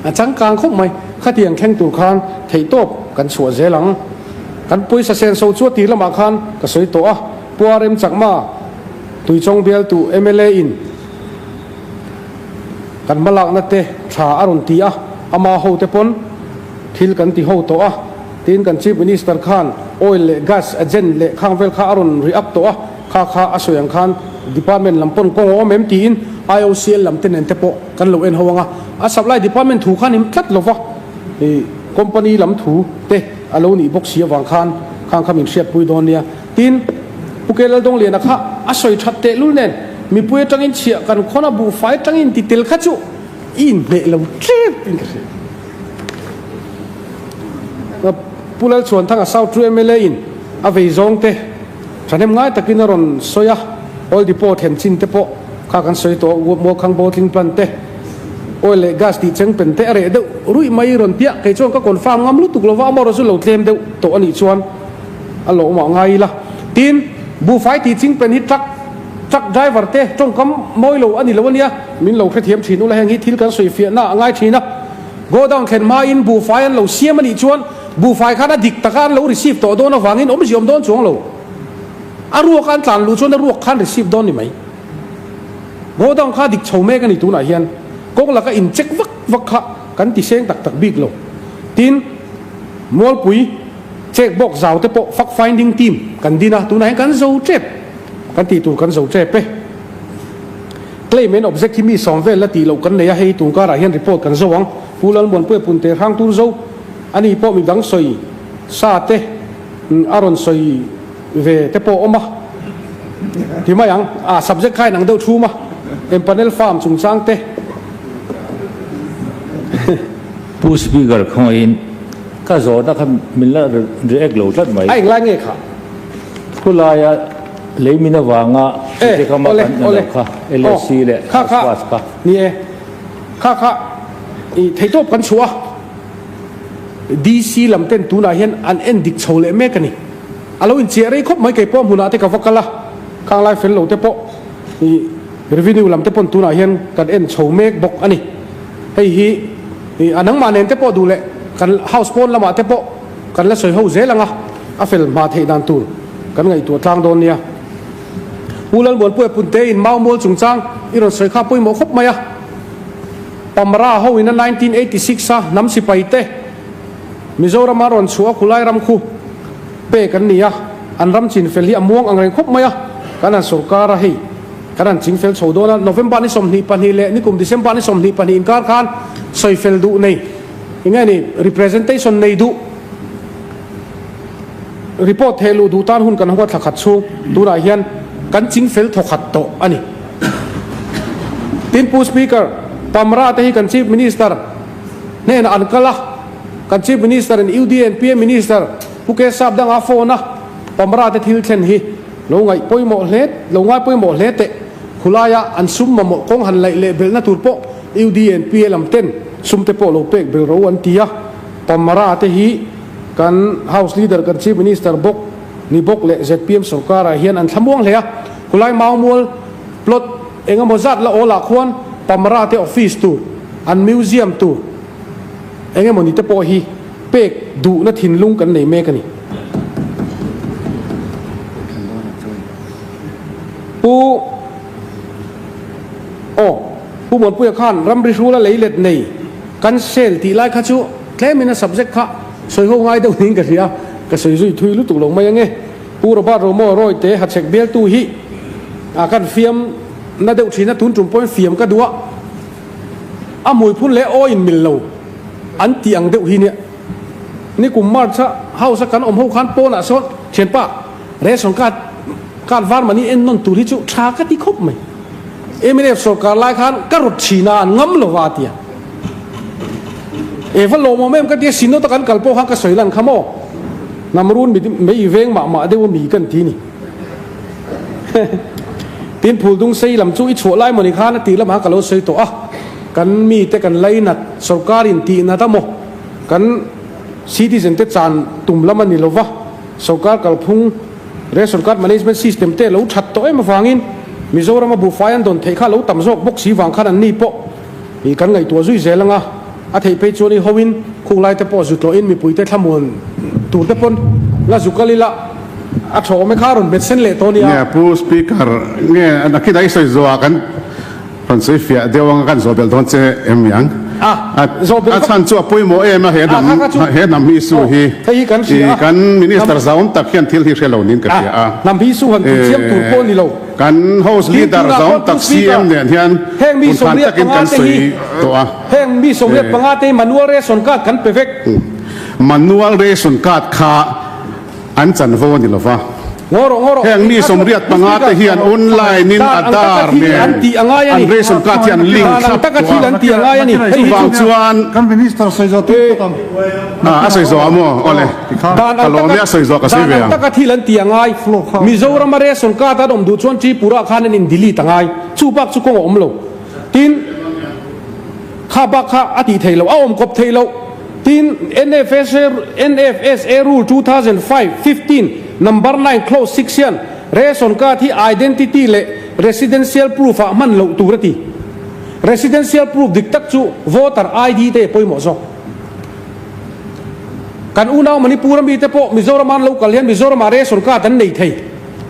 a changkang khawp mai. Khatiang thleng tur khan theihtawp kan chhuah zel ang. Kan pawisa senso chu a tir lamah khan ka sawi tawh a, Pua Remchakma Tuichawng bialtu mla in kan hmalakna te tha a rawn ti a, ama hote pawn thil kan ti ho tawh a, tin kan Chief Minister khan oil leh gas agent leh khang vel kha a rawn react tawh a, kha kha a sawi ang khan department lam pawn kawng a awm em tiin IOCL lam te nen te pawh kan lo en ho ang a, a supply department thu khan im tlat lova ih company lam thu te a lo nih bawk si avang khan khang kha min hriatpui dawn nia. Tin, Pu Ke Laldawngliana kha a sawi that tehlul nen mipui atangin chhiah kan khawn a buhfai atangin ti tel kha chu i inhmeh lo tlem in ka hria. Pu Lalchhuanthanga South True mla in a vei zawng te thahnem ngai takin a rawn sawi a, Oil Depot thlen chin te pawh kha kan sawi tawh a, Mualkhang Bottling Plant te, Oil leh Gas tih cheng pen te a reh deuh ruih mai rawn tia, kei chuan ka confirm ngam lutuk lova amaherawh chu lo tlem deuh tawh a nih chuan a lawmah ngai ila. Tin, buhfai tih ching pen hi truck truck driver te tawngkam mawi lo a ni lo a nia, min lo hrethiam thin ula heng hi thil kan sawi fiahna a ngai thin a. Godown thlen hmain buhfai an lo siam a nih chuan buhfai khan a dik taka an lo receive tawh dawn avangin awmzia awm dawn chuang lo. A ruak an tlan luh chuan a ruak khan receive dawn ni mai. Godown kha dik chho mek a ni tunah hian kawng laka in check vak vak kha kan ti seng tak tak bik lo. Tin, Mualpui. Check box zau te pawh fact finding team kan din a, tunah hian kan zo tep kan tih tur kan zo tep e. Claim and object hi mi sawm vel la tih loh kan nei a, hei tun karah hian report kan zo ang. Pu Lalmuanpuia Punte hrang tur zo a ni pawh midang sawi sa te a rawn sawi ve te pawh awm a ti mai ang. A subject kha inang deuh thum a, empanel farm chungchang te. Pu Speaker khawngaihin Ka zawhna kha min la react lo tlat mai. A englai nge kha? Khulaia lei min avanga tute kha mah kan hna lo kha, LSC leh Aspas kha. Ni e, kha kha i theihtawp kan chhuah a, DC lam ten tunah hian an en dik chho leh mek a ni. A lo inchiah rei khawp mai kei pawh hmunah te ka va kal a, khang lai fel lo te pawh i revenue lam te pawn tunah hian kan en chho mek bawk a ni. Hei hi i a nangmah nen te pawh duh leh kan house pawn lamah te pawh kan la sawi ho zel ang a, a fel hma theih dan tur kan ngaihtuah tlang dawn nia. Pu Lalmuanpuia Punte in Mau Mual chungchang i rawn sawi kha pawimawh khawp mai a. Pamra ho in a 1986 a hnam sipai te Mizoram a rawn chhuah a khulai ram khu pek an ni a, an ram chin fel hi a muang ang reng khawp mai a, kan han sorkar a hei. Kan han ching fel chho dawn a, November ni 22 leh nikum December ni 22 inkar khan sawi fel duh nei, eng nge ni, representation nei duh, report theh luh duh tan hun kan huat thla khat chhung tunah hian kan ching fel thaw khat tawh a ni. Tin, Pu Speaker, Pamra te hi kan Chief Minister hnenah an kal a, kan Chief Minister in UDNPA Minister Pu K Sap danga phone a, Pamra te thil thlen hi Lo ngaih pawimawh hle, lo ngai pawimawh hle teh. Khulaia an sum mamawh kawng han laih leh belhna tur pawh UDNPA lam ten sum te pawh lo pek bel ro an ti a. Pamara te hi kan House Leader kan Chief Minister bawk ni bawk leh zpm sorkarah hian an thlamuang hle a. Khulai Maumual plot eng emaw zat la awlah khuan Pamara te office tur, an museum tur eng emaw ni te pawh hi Pek duhna thinlung kan nei mek a ni. Pu Aw, Pu Muanpuia khan ramri hrula lei let nei kan sel tih lai kha chu tlemin a subject kha sawi ho ngai deuh niin ka hria, ka sawi zui thui lutuk lo mai ange. Pu Robert Romo Rawite hachhek bialtu hi a kan fiam na deuh thin a, tun tum pawhin fiam ka duh a. A hmuiphun leh aw in mil lo an tih ang deuh hi nia. Nikum March a house a kan awm ho khan pawnah sawn thianpa ration card card var mani en nawn tur hi chu tha ka ti khawp mai. Mnf sorkar lai khan ka rawt thin a an ngam lo va a ti a. E va lawmawm em ka ti a Synod a kan kal pawh khan ka sawi lan kha maw. Hnamrun mei veng mah mah deuh a mi kan ti ni. Tin Phuldung sei lam chu i chhuah lai mawni khan a tih lamah ka lo sawi tawh a, kan mite kan lainat sorkar in tih nat a maw, kan citizen te chan tum lam a ni lova, sorkar kalphung Ration Card Management System te lo that tawh em avangin Mizorama buhfai an dawn theih kha lo tam zawk bawk si vang khan anni pawh i kan ngaihtuah zui zel anga a theih phei chuan i hoin khung lai te pawh zu tlawhin mipuite thlamuan tur te pawn la zu kal ila a tha awm e kha a rawn hmet sen leh tawh nia. Nge Pu Speaker nge nakin a i sawi zawhah kan Rawn sawi fiah deuh anga kan zawhbelh dawn che em ni ang? A, zawhbelh A chhan chu a pawimawh em a he hnam, he hnam hi issue hi. Hei hi kan hria a. Kan Minister zauawm tak hian thil hi hre lo niin ka hria a. Hnam hi issue han tih chiam tur pawh a ni lo. Kan House Leader zauawm tak CM nen hian phunphan takin kan sawi tawh a. Heng mi 85 te hi manual ration card kan pe vek. Manual ration card kha An chanvo a ni lo va. Heng mi 85 te hian online in Aadhaar nen an ration card hi an link thlap tawh a. Chuvang chuan a sawi zawh a maw? Awle, ka lawm e a sawi zawh ka sawi ve ang. Mizorama ration card an awm duh chuan Tripura khan an in delete a ngai. Chu bak chu kawng a awm lo. Tin, kha bak kha a tih theih loh, a awm kawp theih loh. Tin, NFSA NFSA Rule 2005, 15, Number 9, Clause 6 hian ration card hi identity leh residential proof ah hman loh tur a ti. Residential proof dik tak chu voter ID te pawimawh zawk. Kan unau Manipur ami te pawh Mizoram an lo kal hian Mizoram ah ration card an nei thei.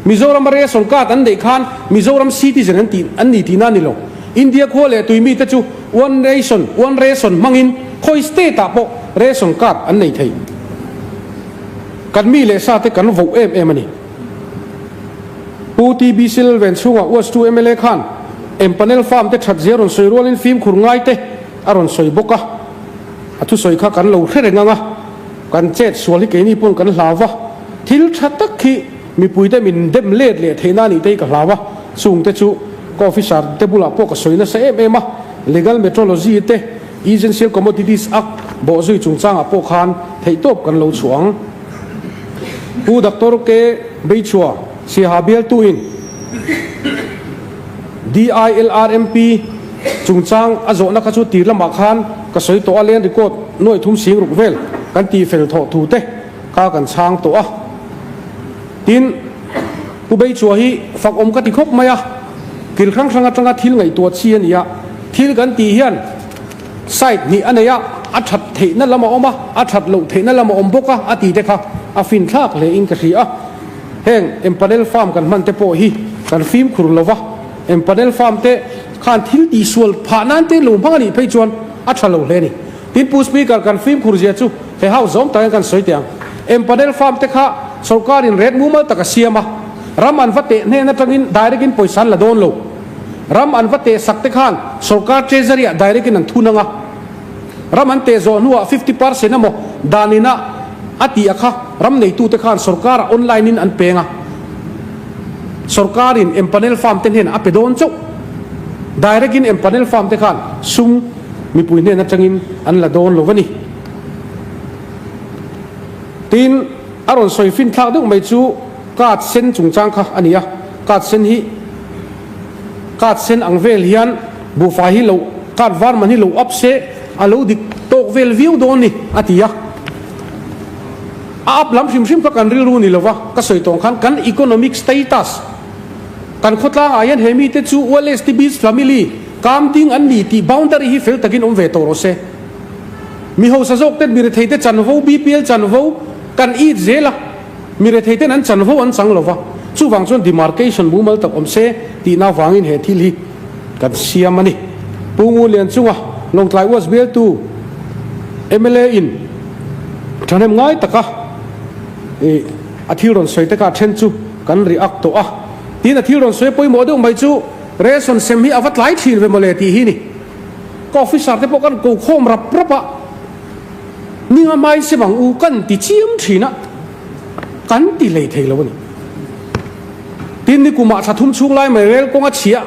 Mizoram a ration card an neih khan Mizoram citizen an tih an ni tihna a ni lo. India khua leh tui mite chu One Nation, One Ration hmangin khawi state ah pawh ration card an nei thei. Kan mi leh sa te kan voh em em a ni. Pu TB Silven chhungah West 2 mla khan Empanel farm te that zia rawn sawi rualin fimkhur ngai te a rawn sawi bawk a. A thusawi kha kan lo hre reng ang a, kan chet sual hi keini pawn kan hlau va. Thil tha tak hi mipuite min dem let leh theihna a nih te hi ka hlau a, chungte chu ka officer te bulah pawh ka sawi nasa em em a, Legal Metrology te Essential Commodities Act bawhzui chungchangah pawh khan theihtawp kan lo chhuah ang. Pu Doctor K. Beichhua, Siaha bialtuin DILRMP chungchang a zawhna kha chu tir lamah khan ka sawi tawh a, Land Record nuaih thum sing ruk vel kan tihfel thawh thu te, Kha kan chhang tawh a. Tin, Pu Beichua hi fak awm ka ti khawp mai a, kil hrang hrang atanga thil ngaihtuah chi a ni a, thil kan tih hian side hnih a nei a, a that theihna lam a awm a, a that loh theihna lam a awm bawk a, a ti te kha a fin thlak hle in ka hria a. Heng empanel farm kan hman te pawh hi kan fimkhur lo va, empanel farm te khan thil tihsual phah nan te lo hmang a nih phei chuan a tha lo hle a ni. Tin, Pu Speaker, kan fimkhur zia chu he house zawng takin kan sawi teh ang. Empanel farm te kha sorkarin rate mumal tak a siam a, ram an va teh hnen atangin direct in pawisa an la dawn lo. Ram an va teh sak te khan sorkar treasury ah direct in an thun ang a. Ram an teh zawh hnuah 50% emaw dan ina a tih a kha ram neitute khan sorkar ah online in an peng a. Sorkarin empanel farm te hnenah a pe dawn chauh. Direct in empanel farm te khan sum Mipui hnen atangin an la dawn lo a ni. Tin, a rawn sawi fin thlak deuh mai chu card sen chungchang kha a ni a, card sen hi card sen ang vel hian buhfai hi lo card var man hi lo up se a lo dik tawk vel viau dawn ni a ti a. A up lam hrim hrim kha kan rilru ni lova, ka sawi tawng khan kan economic status kan khawtlangah hian he mite chu ULSTB's family Kam ding an ni tih boundary hi fel takin awm ve tawh rawh se. Mi hausa zawk ten mi rethei te chanvo, BPL chanvo, kan it zel a, mi rethei ten an chanvo an chang lo va, chuvang chuan demarcation mumal tak awm se tihna avangin he thil hi kan siam a ni. Pu Ngu Lian chunga Lawngtlai West bialtu mla in thahnem ngai taka a thil rawn sawi te kha a then chu kan react tawh a, tin a thil rawn sawi pawimawh deuh mai chu, Ration sem hi a va tlai thin ve mawle tih hi ni. Ka officer te pawh kan ko khawm rap rap a, ninga hmain sem ang u kan ti chiam thin a, kan ti hlei thei lo a ni. Tin ni kumah thla thum chhung lai mai rel kawng a chhia,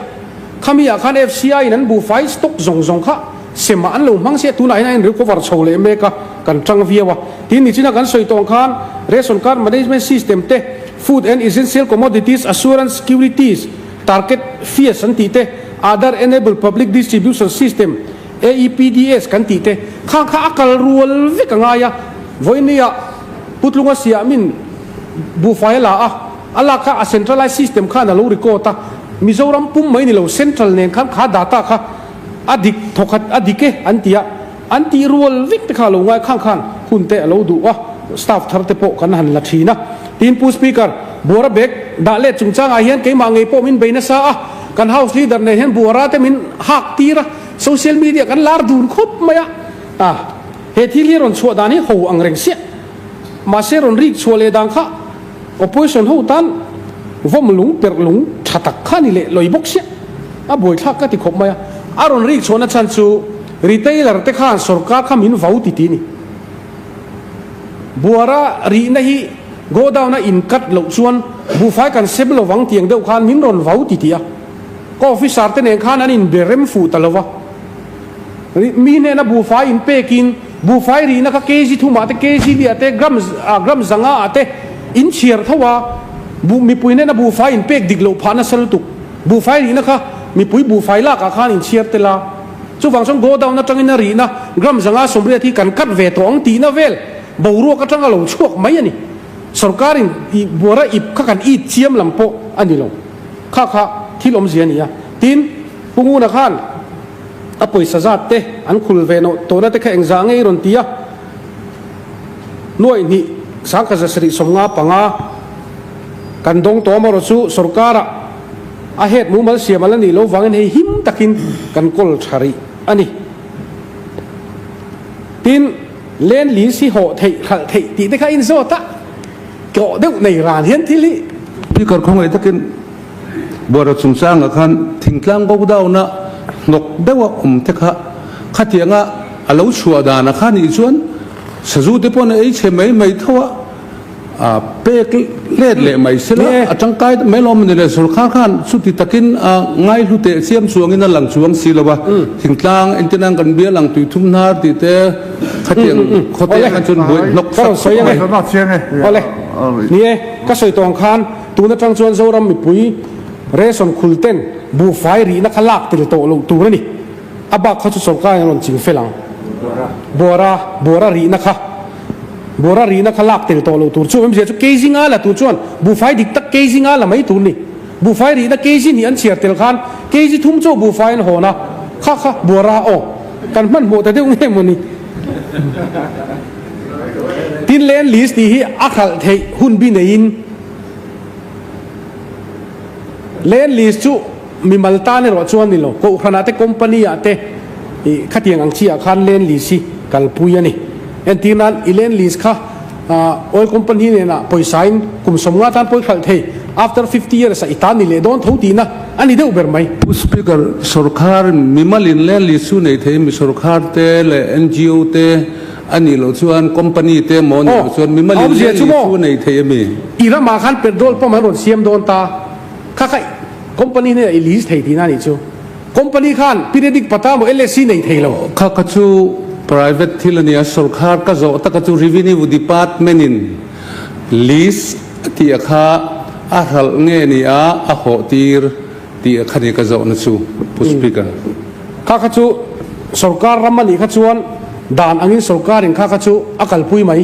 khami ah khan FCI in an buhfai stock zawng zawng kha sem ah an lo hmang sia, tunah hian a in recover chho leh mek a, kan tang viau a. Tin nichina kan sawi tawh ang khan Ration Card Management System te, Food and Essential Commodities Assurance Securities, Target Fees an tih te, Aadhaar Enabled Public Distribution System, AEPDS, kan tih te, khang kha a kal rual vek a ngai a. Vawinia Putlunga siah min buhfai a la a. A lak kha a centralized system khan a lo record a, Mizoram pum mai ni lo central nen khan kha data kha a dik thawkhat a dik e an ti a, an tih rual vek te kha a lo ngai khang khan hun te a lo duh a, staff thar te pawh kan han la thin a. Tin Pu Speaker, Buara bag dah let chungchangah hian keimah ngei pawh min bei nasa a, kan House Leader nen hian Buara te min hak tir a, social media kan lar dun khawp mai a, a he thil hi rawn chhuah dan hi ho ang reng siah. Mahse rawn rik chhuah leh dan kha Opposition ho tan vawm lung perh lung tha tak kha ni leh lawi bawk siah. A buaithlak ka ti khawp mai a. A rawn rik chhuahna chhan chu retailer te khan sorkar kha min vau ti ti ni. Buara rihna hi godown a in cut loh chuan buhfai kan sem lo vang tiang deuh khan min rawn vau ti ti a. Ka officer te nen khan an in be rem fuh ta lo va. Mi hnena buhfai in pekin buhfai rihna kha kg thumah te, kg liah te, gram gram zanga ah te in chhiar tho a, buh mipui hnena buhfai in pek dik loh phah nasa lutuk. Buhfai rihna kha mipui buhfai lakah khan in chhiar tel a, chuvang chuan godown atangin a rihna gram zanga 80 hi kan cut ve tawh ang tihna vel boruak atanga lo chhuak mai a ni. Sorkarin i buara ip kha kan it chiam lam pawh a ni lo. Kha kha thil awmzia a ni a. Tin, Pu Nguna khan a pawisa zat te an khul ve nawh tawhna te kha engzah nge i rawn ti a? Nuaih hnih 1755 kan dawng tawh amarawh chu sorkarah a head mumal siam a la nih loh vangin hei him takin kan kawl tha rih a ni. Tin, land lease hi hawh theih hralh theih tih te kha a inzawt a, tlawh deuh nei ran hian thil hi. Speaker khawngaih takin Buara chungchangah khan thingtlang godown-a hnawk deuha awm te kha khatianga a lo chhuah danah khan nih chuan sazu te paw'n a ei chhe mai mai tho a, a pek let leh mai sela a tangkai mai lawm a ni le. Sorkar khan chuti takin a ngaihlu teh chiam chuangin a lang chuang si lo a, thingtlang entirnan kan bial ang tui thum hnar tih te khatiang khawte khan chuan buai hnawk sak khawp mai. Awle, ni e, ka sawi tawng khan Tun atang chuan Zoram mipui ration khul ten buhfai rihna kha lak tel tawh loh tur a ni. A bak kha chu sorkar in a rawn ching fel ang. Buara, buara rihna kha, buara rihna kha lak tel tawh loh tur. Chu awmzia chu kg nga la tur chuan buhfai dik tak kg nga la mai tur ni. Buhfai rihna kg hnih an chhiar tel khan kg thum chauh buhfai an hawn a, kha kha buara aw kan hmanhmawh ta deuh nge maw ni. Tin land lease tih hi a hralh theih hun bi neiin Land lease chu mimal tan erawh chuan ni lo, kohhranah te company ah te ih khatiang ang chi ah khan land lease hi kalpui a ni. Entir nan i land lease kha oil company nenah pawisa in kum 50 tan pawi hralh thei, after 50 years ah i tan ni leh dawn tho tihna a ni deuh ber mai. Pu Speaker, sorkar mimalin land lease chu nei thei mi sorkar te leh NGO te A nih loh chuan company te maw nih loh chuan mimal in leh chu nei thei a mi? I ramah khan petrol pump an rawn siam dawn ta, kha kha company hnenah i lease thei tihna a nih chu. Company khan periodic pata maw LSC nei thei lo. Kha kha chu private thil a nia, sorkar ka zawh taka chu revenue department in lease a tih a kha a hralh nge ni a, a hawh tir tih a kha ni ka zawhna chu Pu Speaker. Kha kha chu sorkar ram a nih kha chuan dan angin sorkarin kha kha chu a kalpui mai.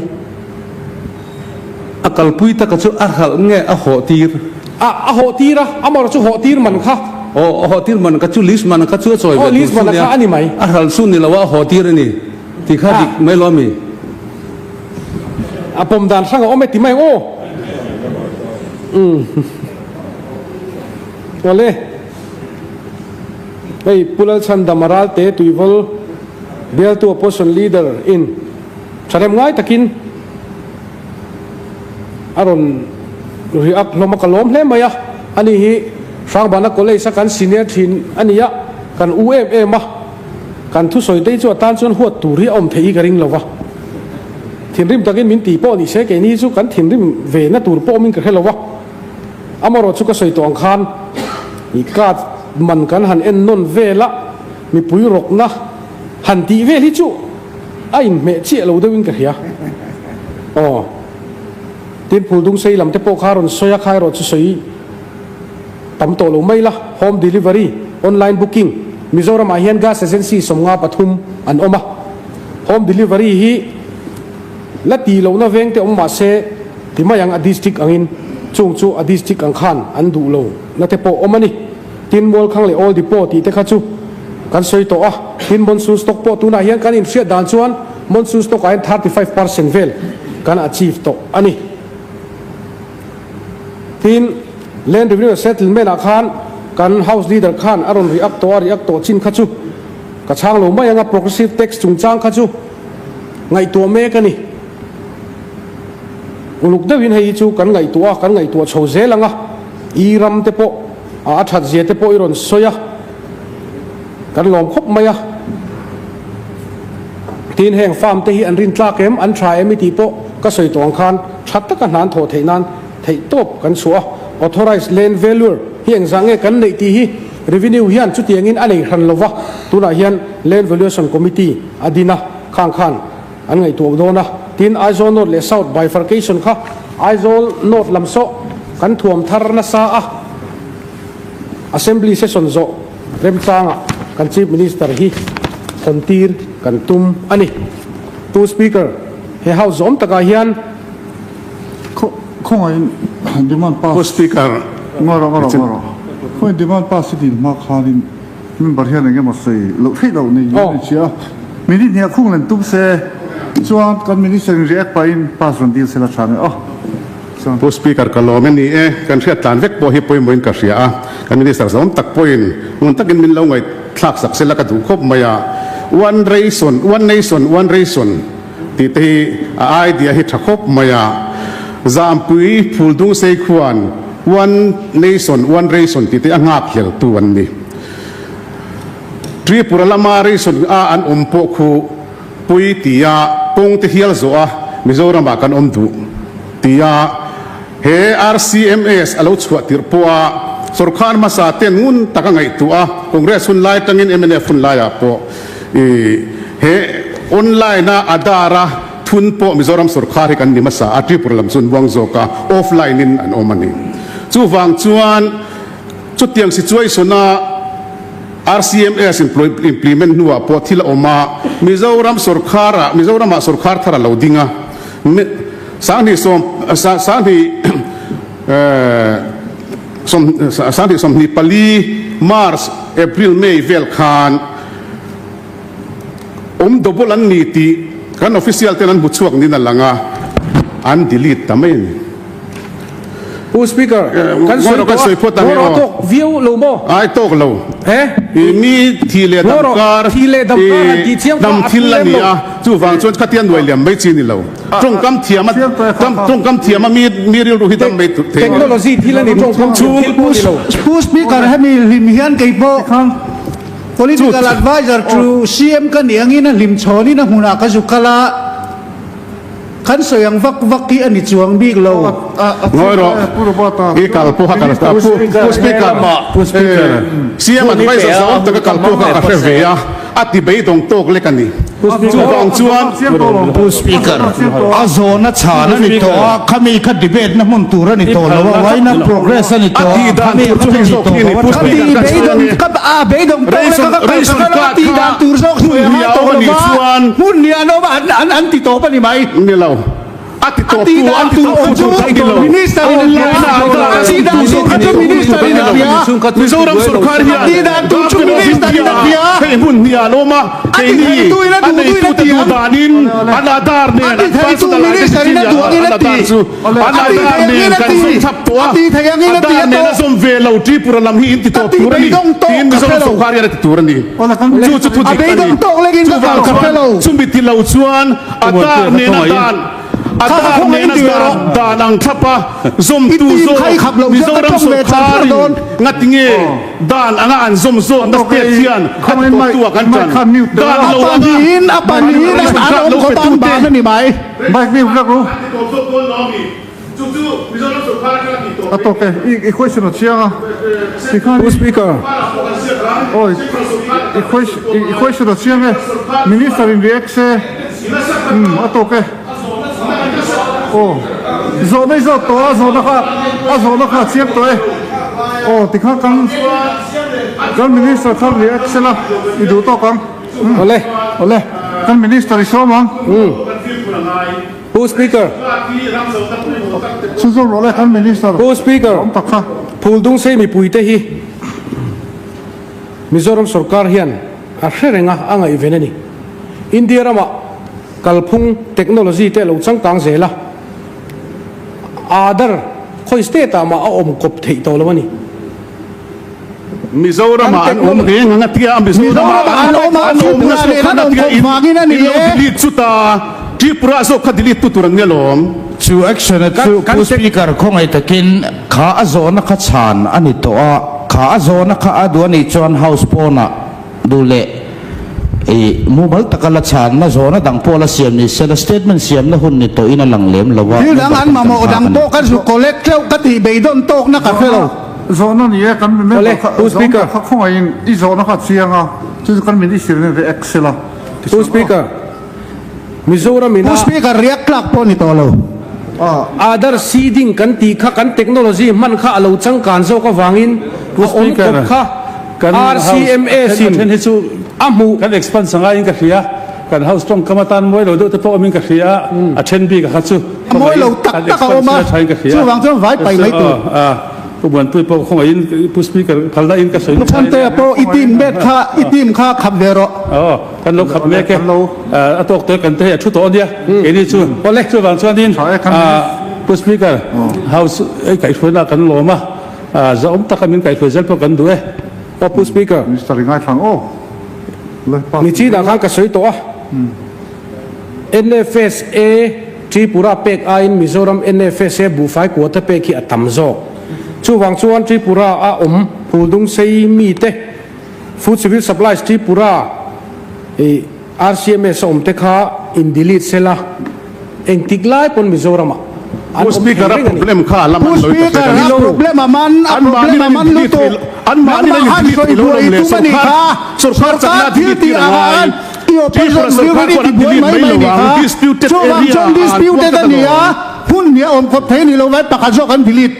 A kalpui taka chu a hralh nge a hawh tir? A, a hawh tir a, amarawh chu hawh tir man kha. Aw, a hawh tir man kha chu list man kha chu a chawi ve tur chu nia. A ni mai. A hralh chu ni lo a, a hawh tir a ni tih kha dik mai lo a mi? A pawm dan hrang a awm e ti mai ang aw. Umm. Awle. Hei Pu Lalchhandama Ralte Tuivawl bialtu Opposition Leader in thahrem ngai takin a rawn react hlawm a, ka lawm hle mai a, ani hi Hrangbana College a kan senior thin a ni a, kan u em em a, kan thusawi te hi chu a tan chuan huat tur hi a awm theih hi ka ring lo va, thinrim takin min ti pawh ni se keini hi chu kan thinrim ve na tur pawh awmin ka hre lo va. Amarawh chu ka sawi tawh ang khan i card man kan han en nawn vel a, mipui rawkna han tih vel hi chu a inhmeh chiah lo deuhin ka hria. Aw, tin Phuldung sei lam te pawh kha rawn sawi a, kha erawh chu sawi tam tawh lo mai la, home delivery, online booking, Mizoramah hian gas agency 53 an awm a, home delivery hi la tih lohna veng te awm mahse ti mai ang a district angin. Chung chu a district ang khan an duh lo na te pawh awm a ni. Tin, Mualkhang leh Old Depot tih te kha chu kan sawi tawh a. Tin, Monsoon stock pawh tunah hian kan inhriat dan chuan Monsoon stock ah hian 35% vel kan achieve tawh a ni. Tin, Land Revenue Settlement ah khan kan House Leader khan a rawn react tawh a, react tawh chin kha chu ka chhang lo mai ang a, Progressive Tax chungchang kha chu ngaihtuah mek a ni. Uluk deuhin hei hi chu kan ngaihtuah a, kan ngaihtuah chho zel ang a, i ram te pawh a that zia te pawh i rawn sawi a, kan lawm khawp mai a. Tin, heng farm te hi an rin tlak em, an tha em i tih pawh ka sawi tawh ang khan tha taka hna an thawh theih nan theih tawp kan chhuah a. Authorised land valuer hi engzah nge kan neih tih hi Revenue hian chutiangin a nei hran lova, tunah hian Land Valuation Committee a din a, khang khan An ngaihtuah dawn a, tin Aizawl North leh South bifurcation kha Aizawl North lam sawh kan thuam thar nasa a, Assembly session zawh remchangah kan Chief Minister hi hawn tir kan tum a ni. Pu Speaker, he House zawm takah hian. Khawngaihin demand pass. Pu Speaker. Ngaw rawh, ngaw rawh, ngaw rawh. Khawngaihin demand pass hi din hma khanin. Member hian eng emaw sawi loh theih loh nei hian a inhria a, minute hniah khung len tum se chuan kan minister in react pahin pass rawn dil se la tha nge aw. Chuan. Pu Speaker ka lawm e ni e, kan hriat tlan vek pawh hi pawimawhin ka hria a, kan minister zawm tak pawhin ngun takin min lo ngaihthlak sak sela ka duh khawp mai a, one ration, one nation, one ration tih te hi a idea hi tha khawp mai a, Zampui Phuldungsei khuan One nation, one ration tih te a nghak hlel tu an ni. Tripura lama ration a an awm pawh khu pui tia kawng te hial zawh a Mizoram ah kan awm duh tia he RCMS a lo chhuah tirh pawh a sorkar hmasa ten ngun tak a ngaihtuah a Congress hun lai atangin mnf hun lai ah pawh i he online a Aadhaar a Thun pawh Mizoram sorkar hi kan ni hmasa a, Tripura lam chu an buang zawk a, offline in an awm a ni. Chuvang chuan chutiang situation a RCMS implement hnuah pawh thil a awm a, Mizoram sorkar ah, Mizoram ah sorkar thar a lo ding a, 20 sawm, 20 sawm, 2024 March, April, May vel khan, Awm double an ni tih kan official ten an hmu chhuak niin a lang a, an delete ta mai a ni. Pu Speaker, kan sawi tawh a, ngaw rawh tawk viau lo maw? Ai tawk lo. He? I mi thi leh dam kar, thi leh dam kar han tih chiang kha dam thil a ni a, chuvang chuan khatia nuai liam mai chi ni lo. Tawngkam thiam a, tawngkam thiam a mi mi rilru hi dam mai thei. Technology thil a ni, tawngkam thiam thil pawh ni lo. Pu Speaker, hemi hlim hian kei pawh Political adviser chu CM ka nih angin a hlim chhawnin a hmunah ka zu kal a, kan sawi ang vak vak hi a ni chuang bik lo. Ngawi rawh, i kal pawh a kal ta. Pu Speaker, CM adviser zawng taka kal pawh kha ka hre ve a, a ti beidawng tawk lek a ni. Chuvang chuan. Pu Speaker, a zawhna chhan a ni tawh a, khami kha debate na hmun tur a ni tawh lo a, why not progress a ni tawh a, khami kha chu ni tawh lo a, ka ti beidawng ka a beidawng tawk lek a ka kal ka kal a, tih dan tur zawk sawi a ngai tawh lo va, hmun hnih an awm a, an an ti tawp a ni mai. Ni lo. A ti tawp tu a ti tawp tu ka ti lo. Minister in a hria a tih dan tur kha chu minister in a hria. Mizoram sorkar hian a tih dan tur chu minister in a hria. Hei hmun hnih an awm a, keini a neitu te duh danin an Aadhaar nen an personal identity an Aadhaar chu an Aadhaar nen kan zawm thlap tawh a, Aadhaar nen a zawm ve lo Tripura lam hi in ti tawp tur a ni tiin Mizoram sorkar hian a ti tur a ni. Chu chu thudik a ni. Chuvang chuan chumi ti lo chuan Aadhaar nena dan Aadhaar nena dan dan ang thlap a zawmtu zawk Mizoram sorkarin ngatinge dan anga an zawm zawkna state hian a ti tawptu ah kan tan dan lo anga ration card lo pe tute A tawk e, i question a chiang a, tikhan Pu Speaker. Awi, i i question a chiang e, Minister in react se, umm a tawk e. Aw, zawhna i zawt tawh a, zawhna kha a zawhna kha a chiang tawh e. Aw, tikhan kan kan Minister kha react se la, i duh tawk ang. Awle. Awle, kan Minister i sawm ang. Pu Speaker. Chhunzawm rawh le kan Minister Pu Speaker, awm tak kha. Phuldungsei mipuite hi Mizoram sorkar hian a hre reng a, a ngaihven a ni. India ramah kalphung technology te a lo changkang zel a, Aadhaar khawi state ah mah a awm kawp theih tawh lo a ni. Mizoramah an awm reng ang a tia, Mizoramah an awm a, Tripura leh an awm kawp vangin a ni e. Delete chuta Tripura zawk kha delete tu tur an nia lawm. Chu action a chu Pu Speaker khawngaih takin kha a zawhna kha chhan a ni tawh a, kha a zawhna kha a duh a nih chuan House pawnah duh leh i mumal taka la chhanna zawhna dang pawh la siam ni sela statement siamna hun ni tawhin a lang lem lo a, Thil dang member an ten kan mamawh nghak dang a ni. pawh ka zu collect tleuh ka tih beidawn tawkna ka hre lo. Zawhna ni e, kan member Awle, kha Pu zawhna Speaker. kha khawngaihin i zawhna kha a chiang a, chu chu kan minister in react sela. Pu Speaker, Mizoram ina. Pu Speaker, react tlak pawh ni tawh lo. Aadhaar seeding kan tih kha kan technology hman kha a lo changkan zawk avangin Pu a awm Speaker, kawp kha kan house RCMS a then in hi chu a hmuh. Kan expand sangaiin ka hria, kan house tawngkam atan mawi lo deuh te pawh awmin ka hria a, a then bik a kha chu A mawi lo tak kan tak a expand awm a, sila thain ka hria. chuvang chuan vai pai mai tur. Pu Muanpui pawh khawngaihin Pu Speaker phalna in ka sawi Pu Chhantea pawh i team bet kha i team kha khap ve rawh. Aw, kan lo khap mek e. A tawk tawh e kan te hei a thu tawh a nia. Keini chu chuvang chuanin Pu Speaker House ei kaihhruaina kan lawm a, zahawm taka min kaihhruai zel pawh kan duh e. Aw Pu Speaker. Minister i ngaithlang aw. Nichinah khan ka sawi tawh a. NFSA Tripura pek aiin Mizoram NFSA buhfai quota pek hi a tam zawk. Chuvang chuan Tripura a awm Phuldungsei mite Food Civil Supplies Tripura i RCMS a awm te kha in delete sela engtik lai pawn Mizoram ah an Pu awm thei Speaker a reng a ni. problem kha a lam Pu an sawi ta Speaker hrek a ni. a problem a man a An problem mahni a an man in delete lutuk thei lo an mahni nangmah an in han delete sawi thei lo buai lawm le tum a ni sorkar kha sorkar sorkar chakna thil delete tih tir a ang ngai. an I Tripura opposition sorkar rilru i chuan an tibuai delete mai mai mai lo ni ang kha. disputed Chuvang area chuan ah an puang disputed tlat a ni a, alawm. hun nia awm khawp thei ni lo vai pakhat zawk an delete.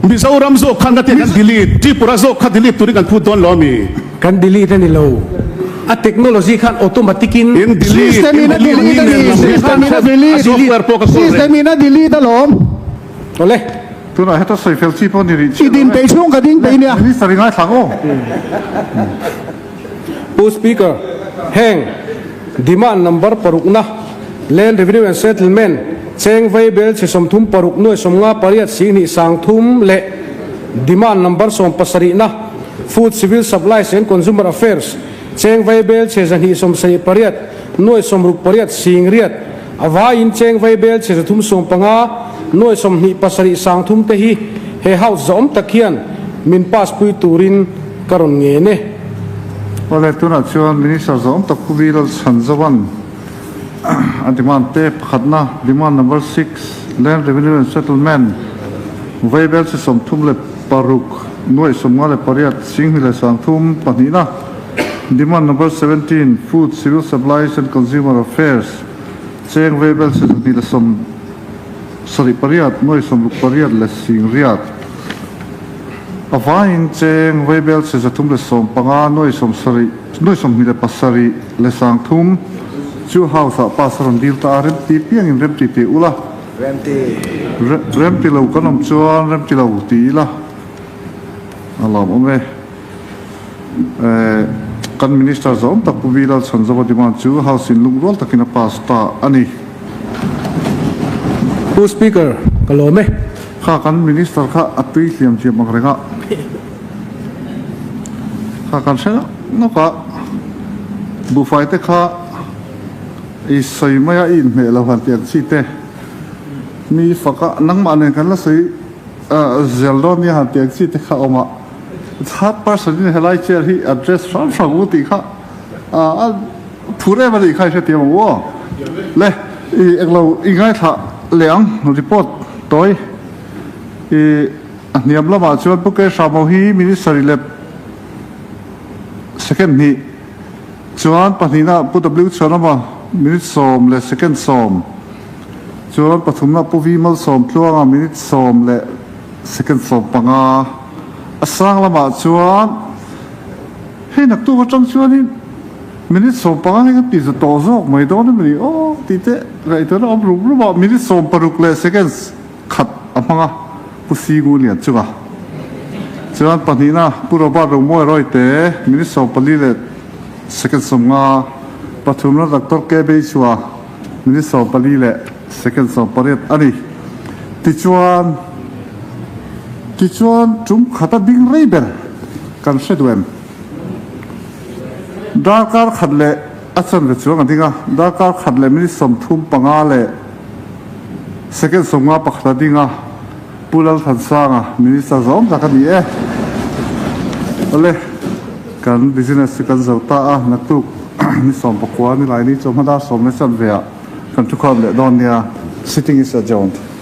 Mizoram zawk khan ka ti kan delete, Tripura zawk kha delete turin kan phut dawn lo ami? Kan delete a ni lo. A technology khan automatic in. In delete, System in in a delete delete ni a nen ni, lam hi system in a a delete, software pawh ka kawl reng. system in a delete alawm. Awle. Tunah heta sawi fel chi pawh ni rih I chiah lo din e. peih chhung ka ding peih nia. Minister i ngaithla ang aw. Pu Speaker, heng demand number parukna, Land Revenue and Settlement, cheng vei bel chhe 36 nuai 50 pariat sihnih 30 leh demand number sawmpasarihna, Food Civil Supplies and Consumer Affairs, cheng vei bel chhe 278 nuai 68 singriat, a vaiin cheng vei bel chhe 315 nuai 27 30 te hi he House zahawm tak hian min pass pui turin Ka rawn ngen e. Awle, tunah chuan Minister zawm tak Pu Bilal Chhanzovan a demand te pakhatna, demand number six, Land Revenue and Settlement, Vaibel chi 36 nuaih 58 singhnih leh 30 pahnihna, demand number 17, Food, Civil Supplies and Consumer Affairs, cheng Vaibel chi 278 nuaih 68 leh singriat. A vaiin cheng Vaibel chhe 315 nuai 70 nuai 27 leh 30 chu House ah pass a rawn dil ta a, remti piangin remti tih ula, remti lo kan awm chuan remti lo ti ila a lawm awm e. Kan Minister zawm tak Pu V Lalchhanzova demand chu House in lungrual takin a pass ta a ni. Pu Speaker, ka lawm e. Kha kan Minister kha a tui hliam thiam ang reng a, kha kan hre nawk nawk a, buhfai te kha i sawi mai a, i inhmeh lo han tih ang chi te, mi fak a, nangmah nen kan la sawi zel dawn nia han tih ang chi te kha a awm a, third person in helai chair hi address hrang hrang u tih kha a phur em a nih kha i hrethiam ang u aw. Le, i englo i ngaithla leh ang report tawi i a hniam lamah chuan Pu K Hramo hi Minister i lep second hnih chuan pahnihna Pu W Chhuanawma minute sawm leh second sawm chuan pathumna Pu V Malsawmtluanga minute sawm leh second 15 a sang lamah chuan hei naktuk atang chuanin Minute 15 hi ka ti za tawh zawk mai dawn em ni aw tih te ngaihtuahna awm rum rum a, minute 16 leh seconds khat a hmang a, Pu Singu Lian chunga. Chuan pahnihna Pu Robert Romawi Rawite minute 14 leh second 50, pathumna Doctor KB Chua minute 14 leh second 18 a ni. Tichuan tichuan tum khata ding rei ber kan hre duh em? Darkar khat leh a chanve chuang a ding a, darkar khat leh minute 35 leh second 51 a ding a, Pu Lalthansanga Minister zawng tak a ni e. Awle, kan business chu kan zo ta a, naktuk ni 19 ni lai ni chu hma dar sawm leh chanve ah kan thukhawm leh dawn nia. Sitting is adjourned.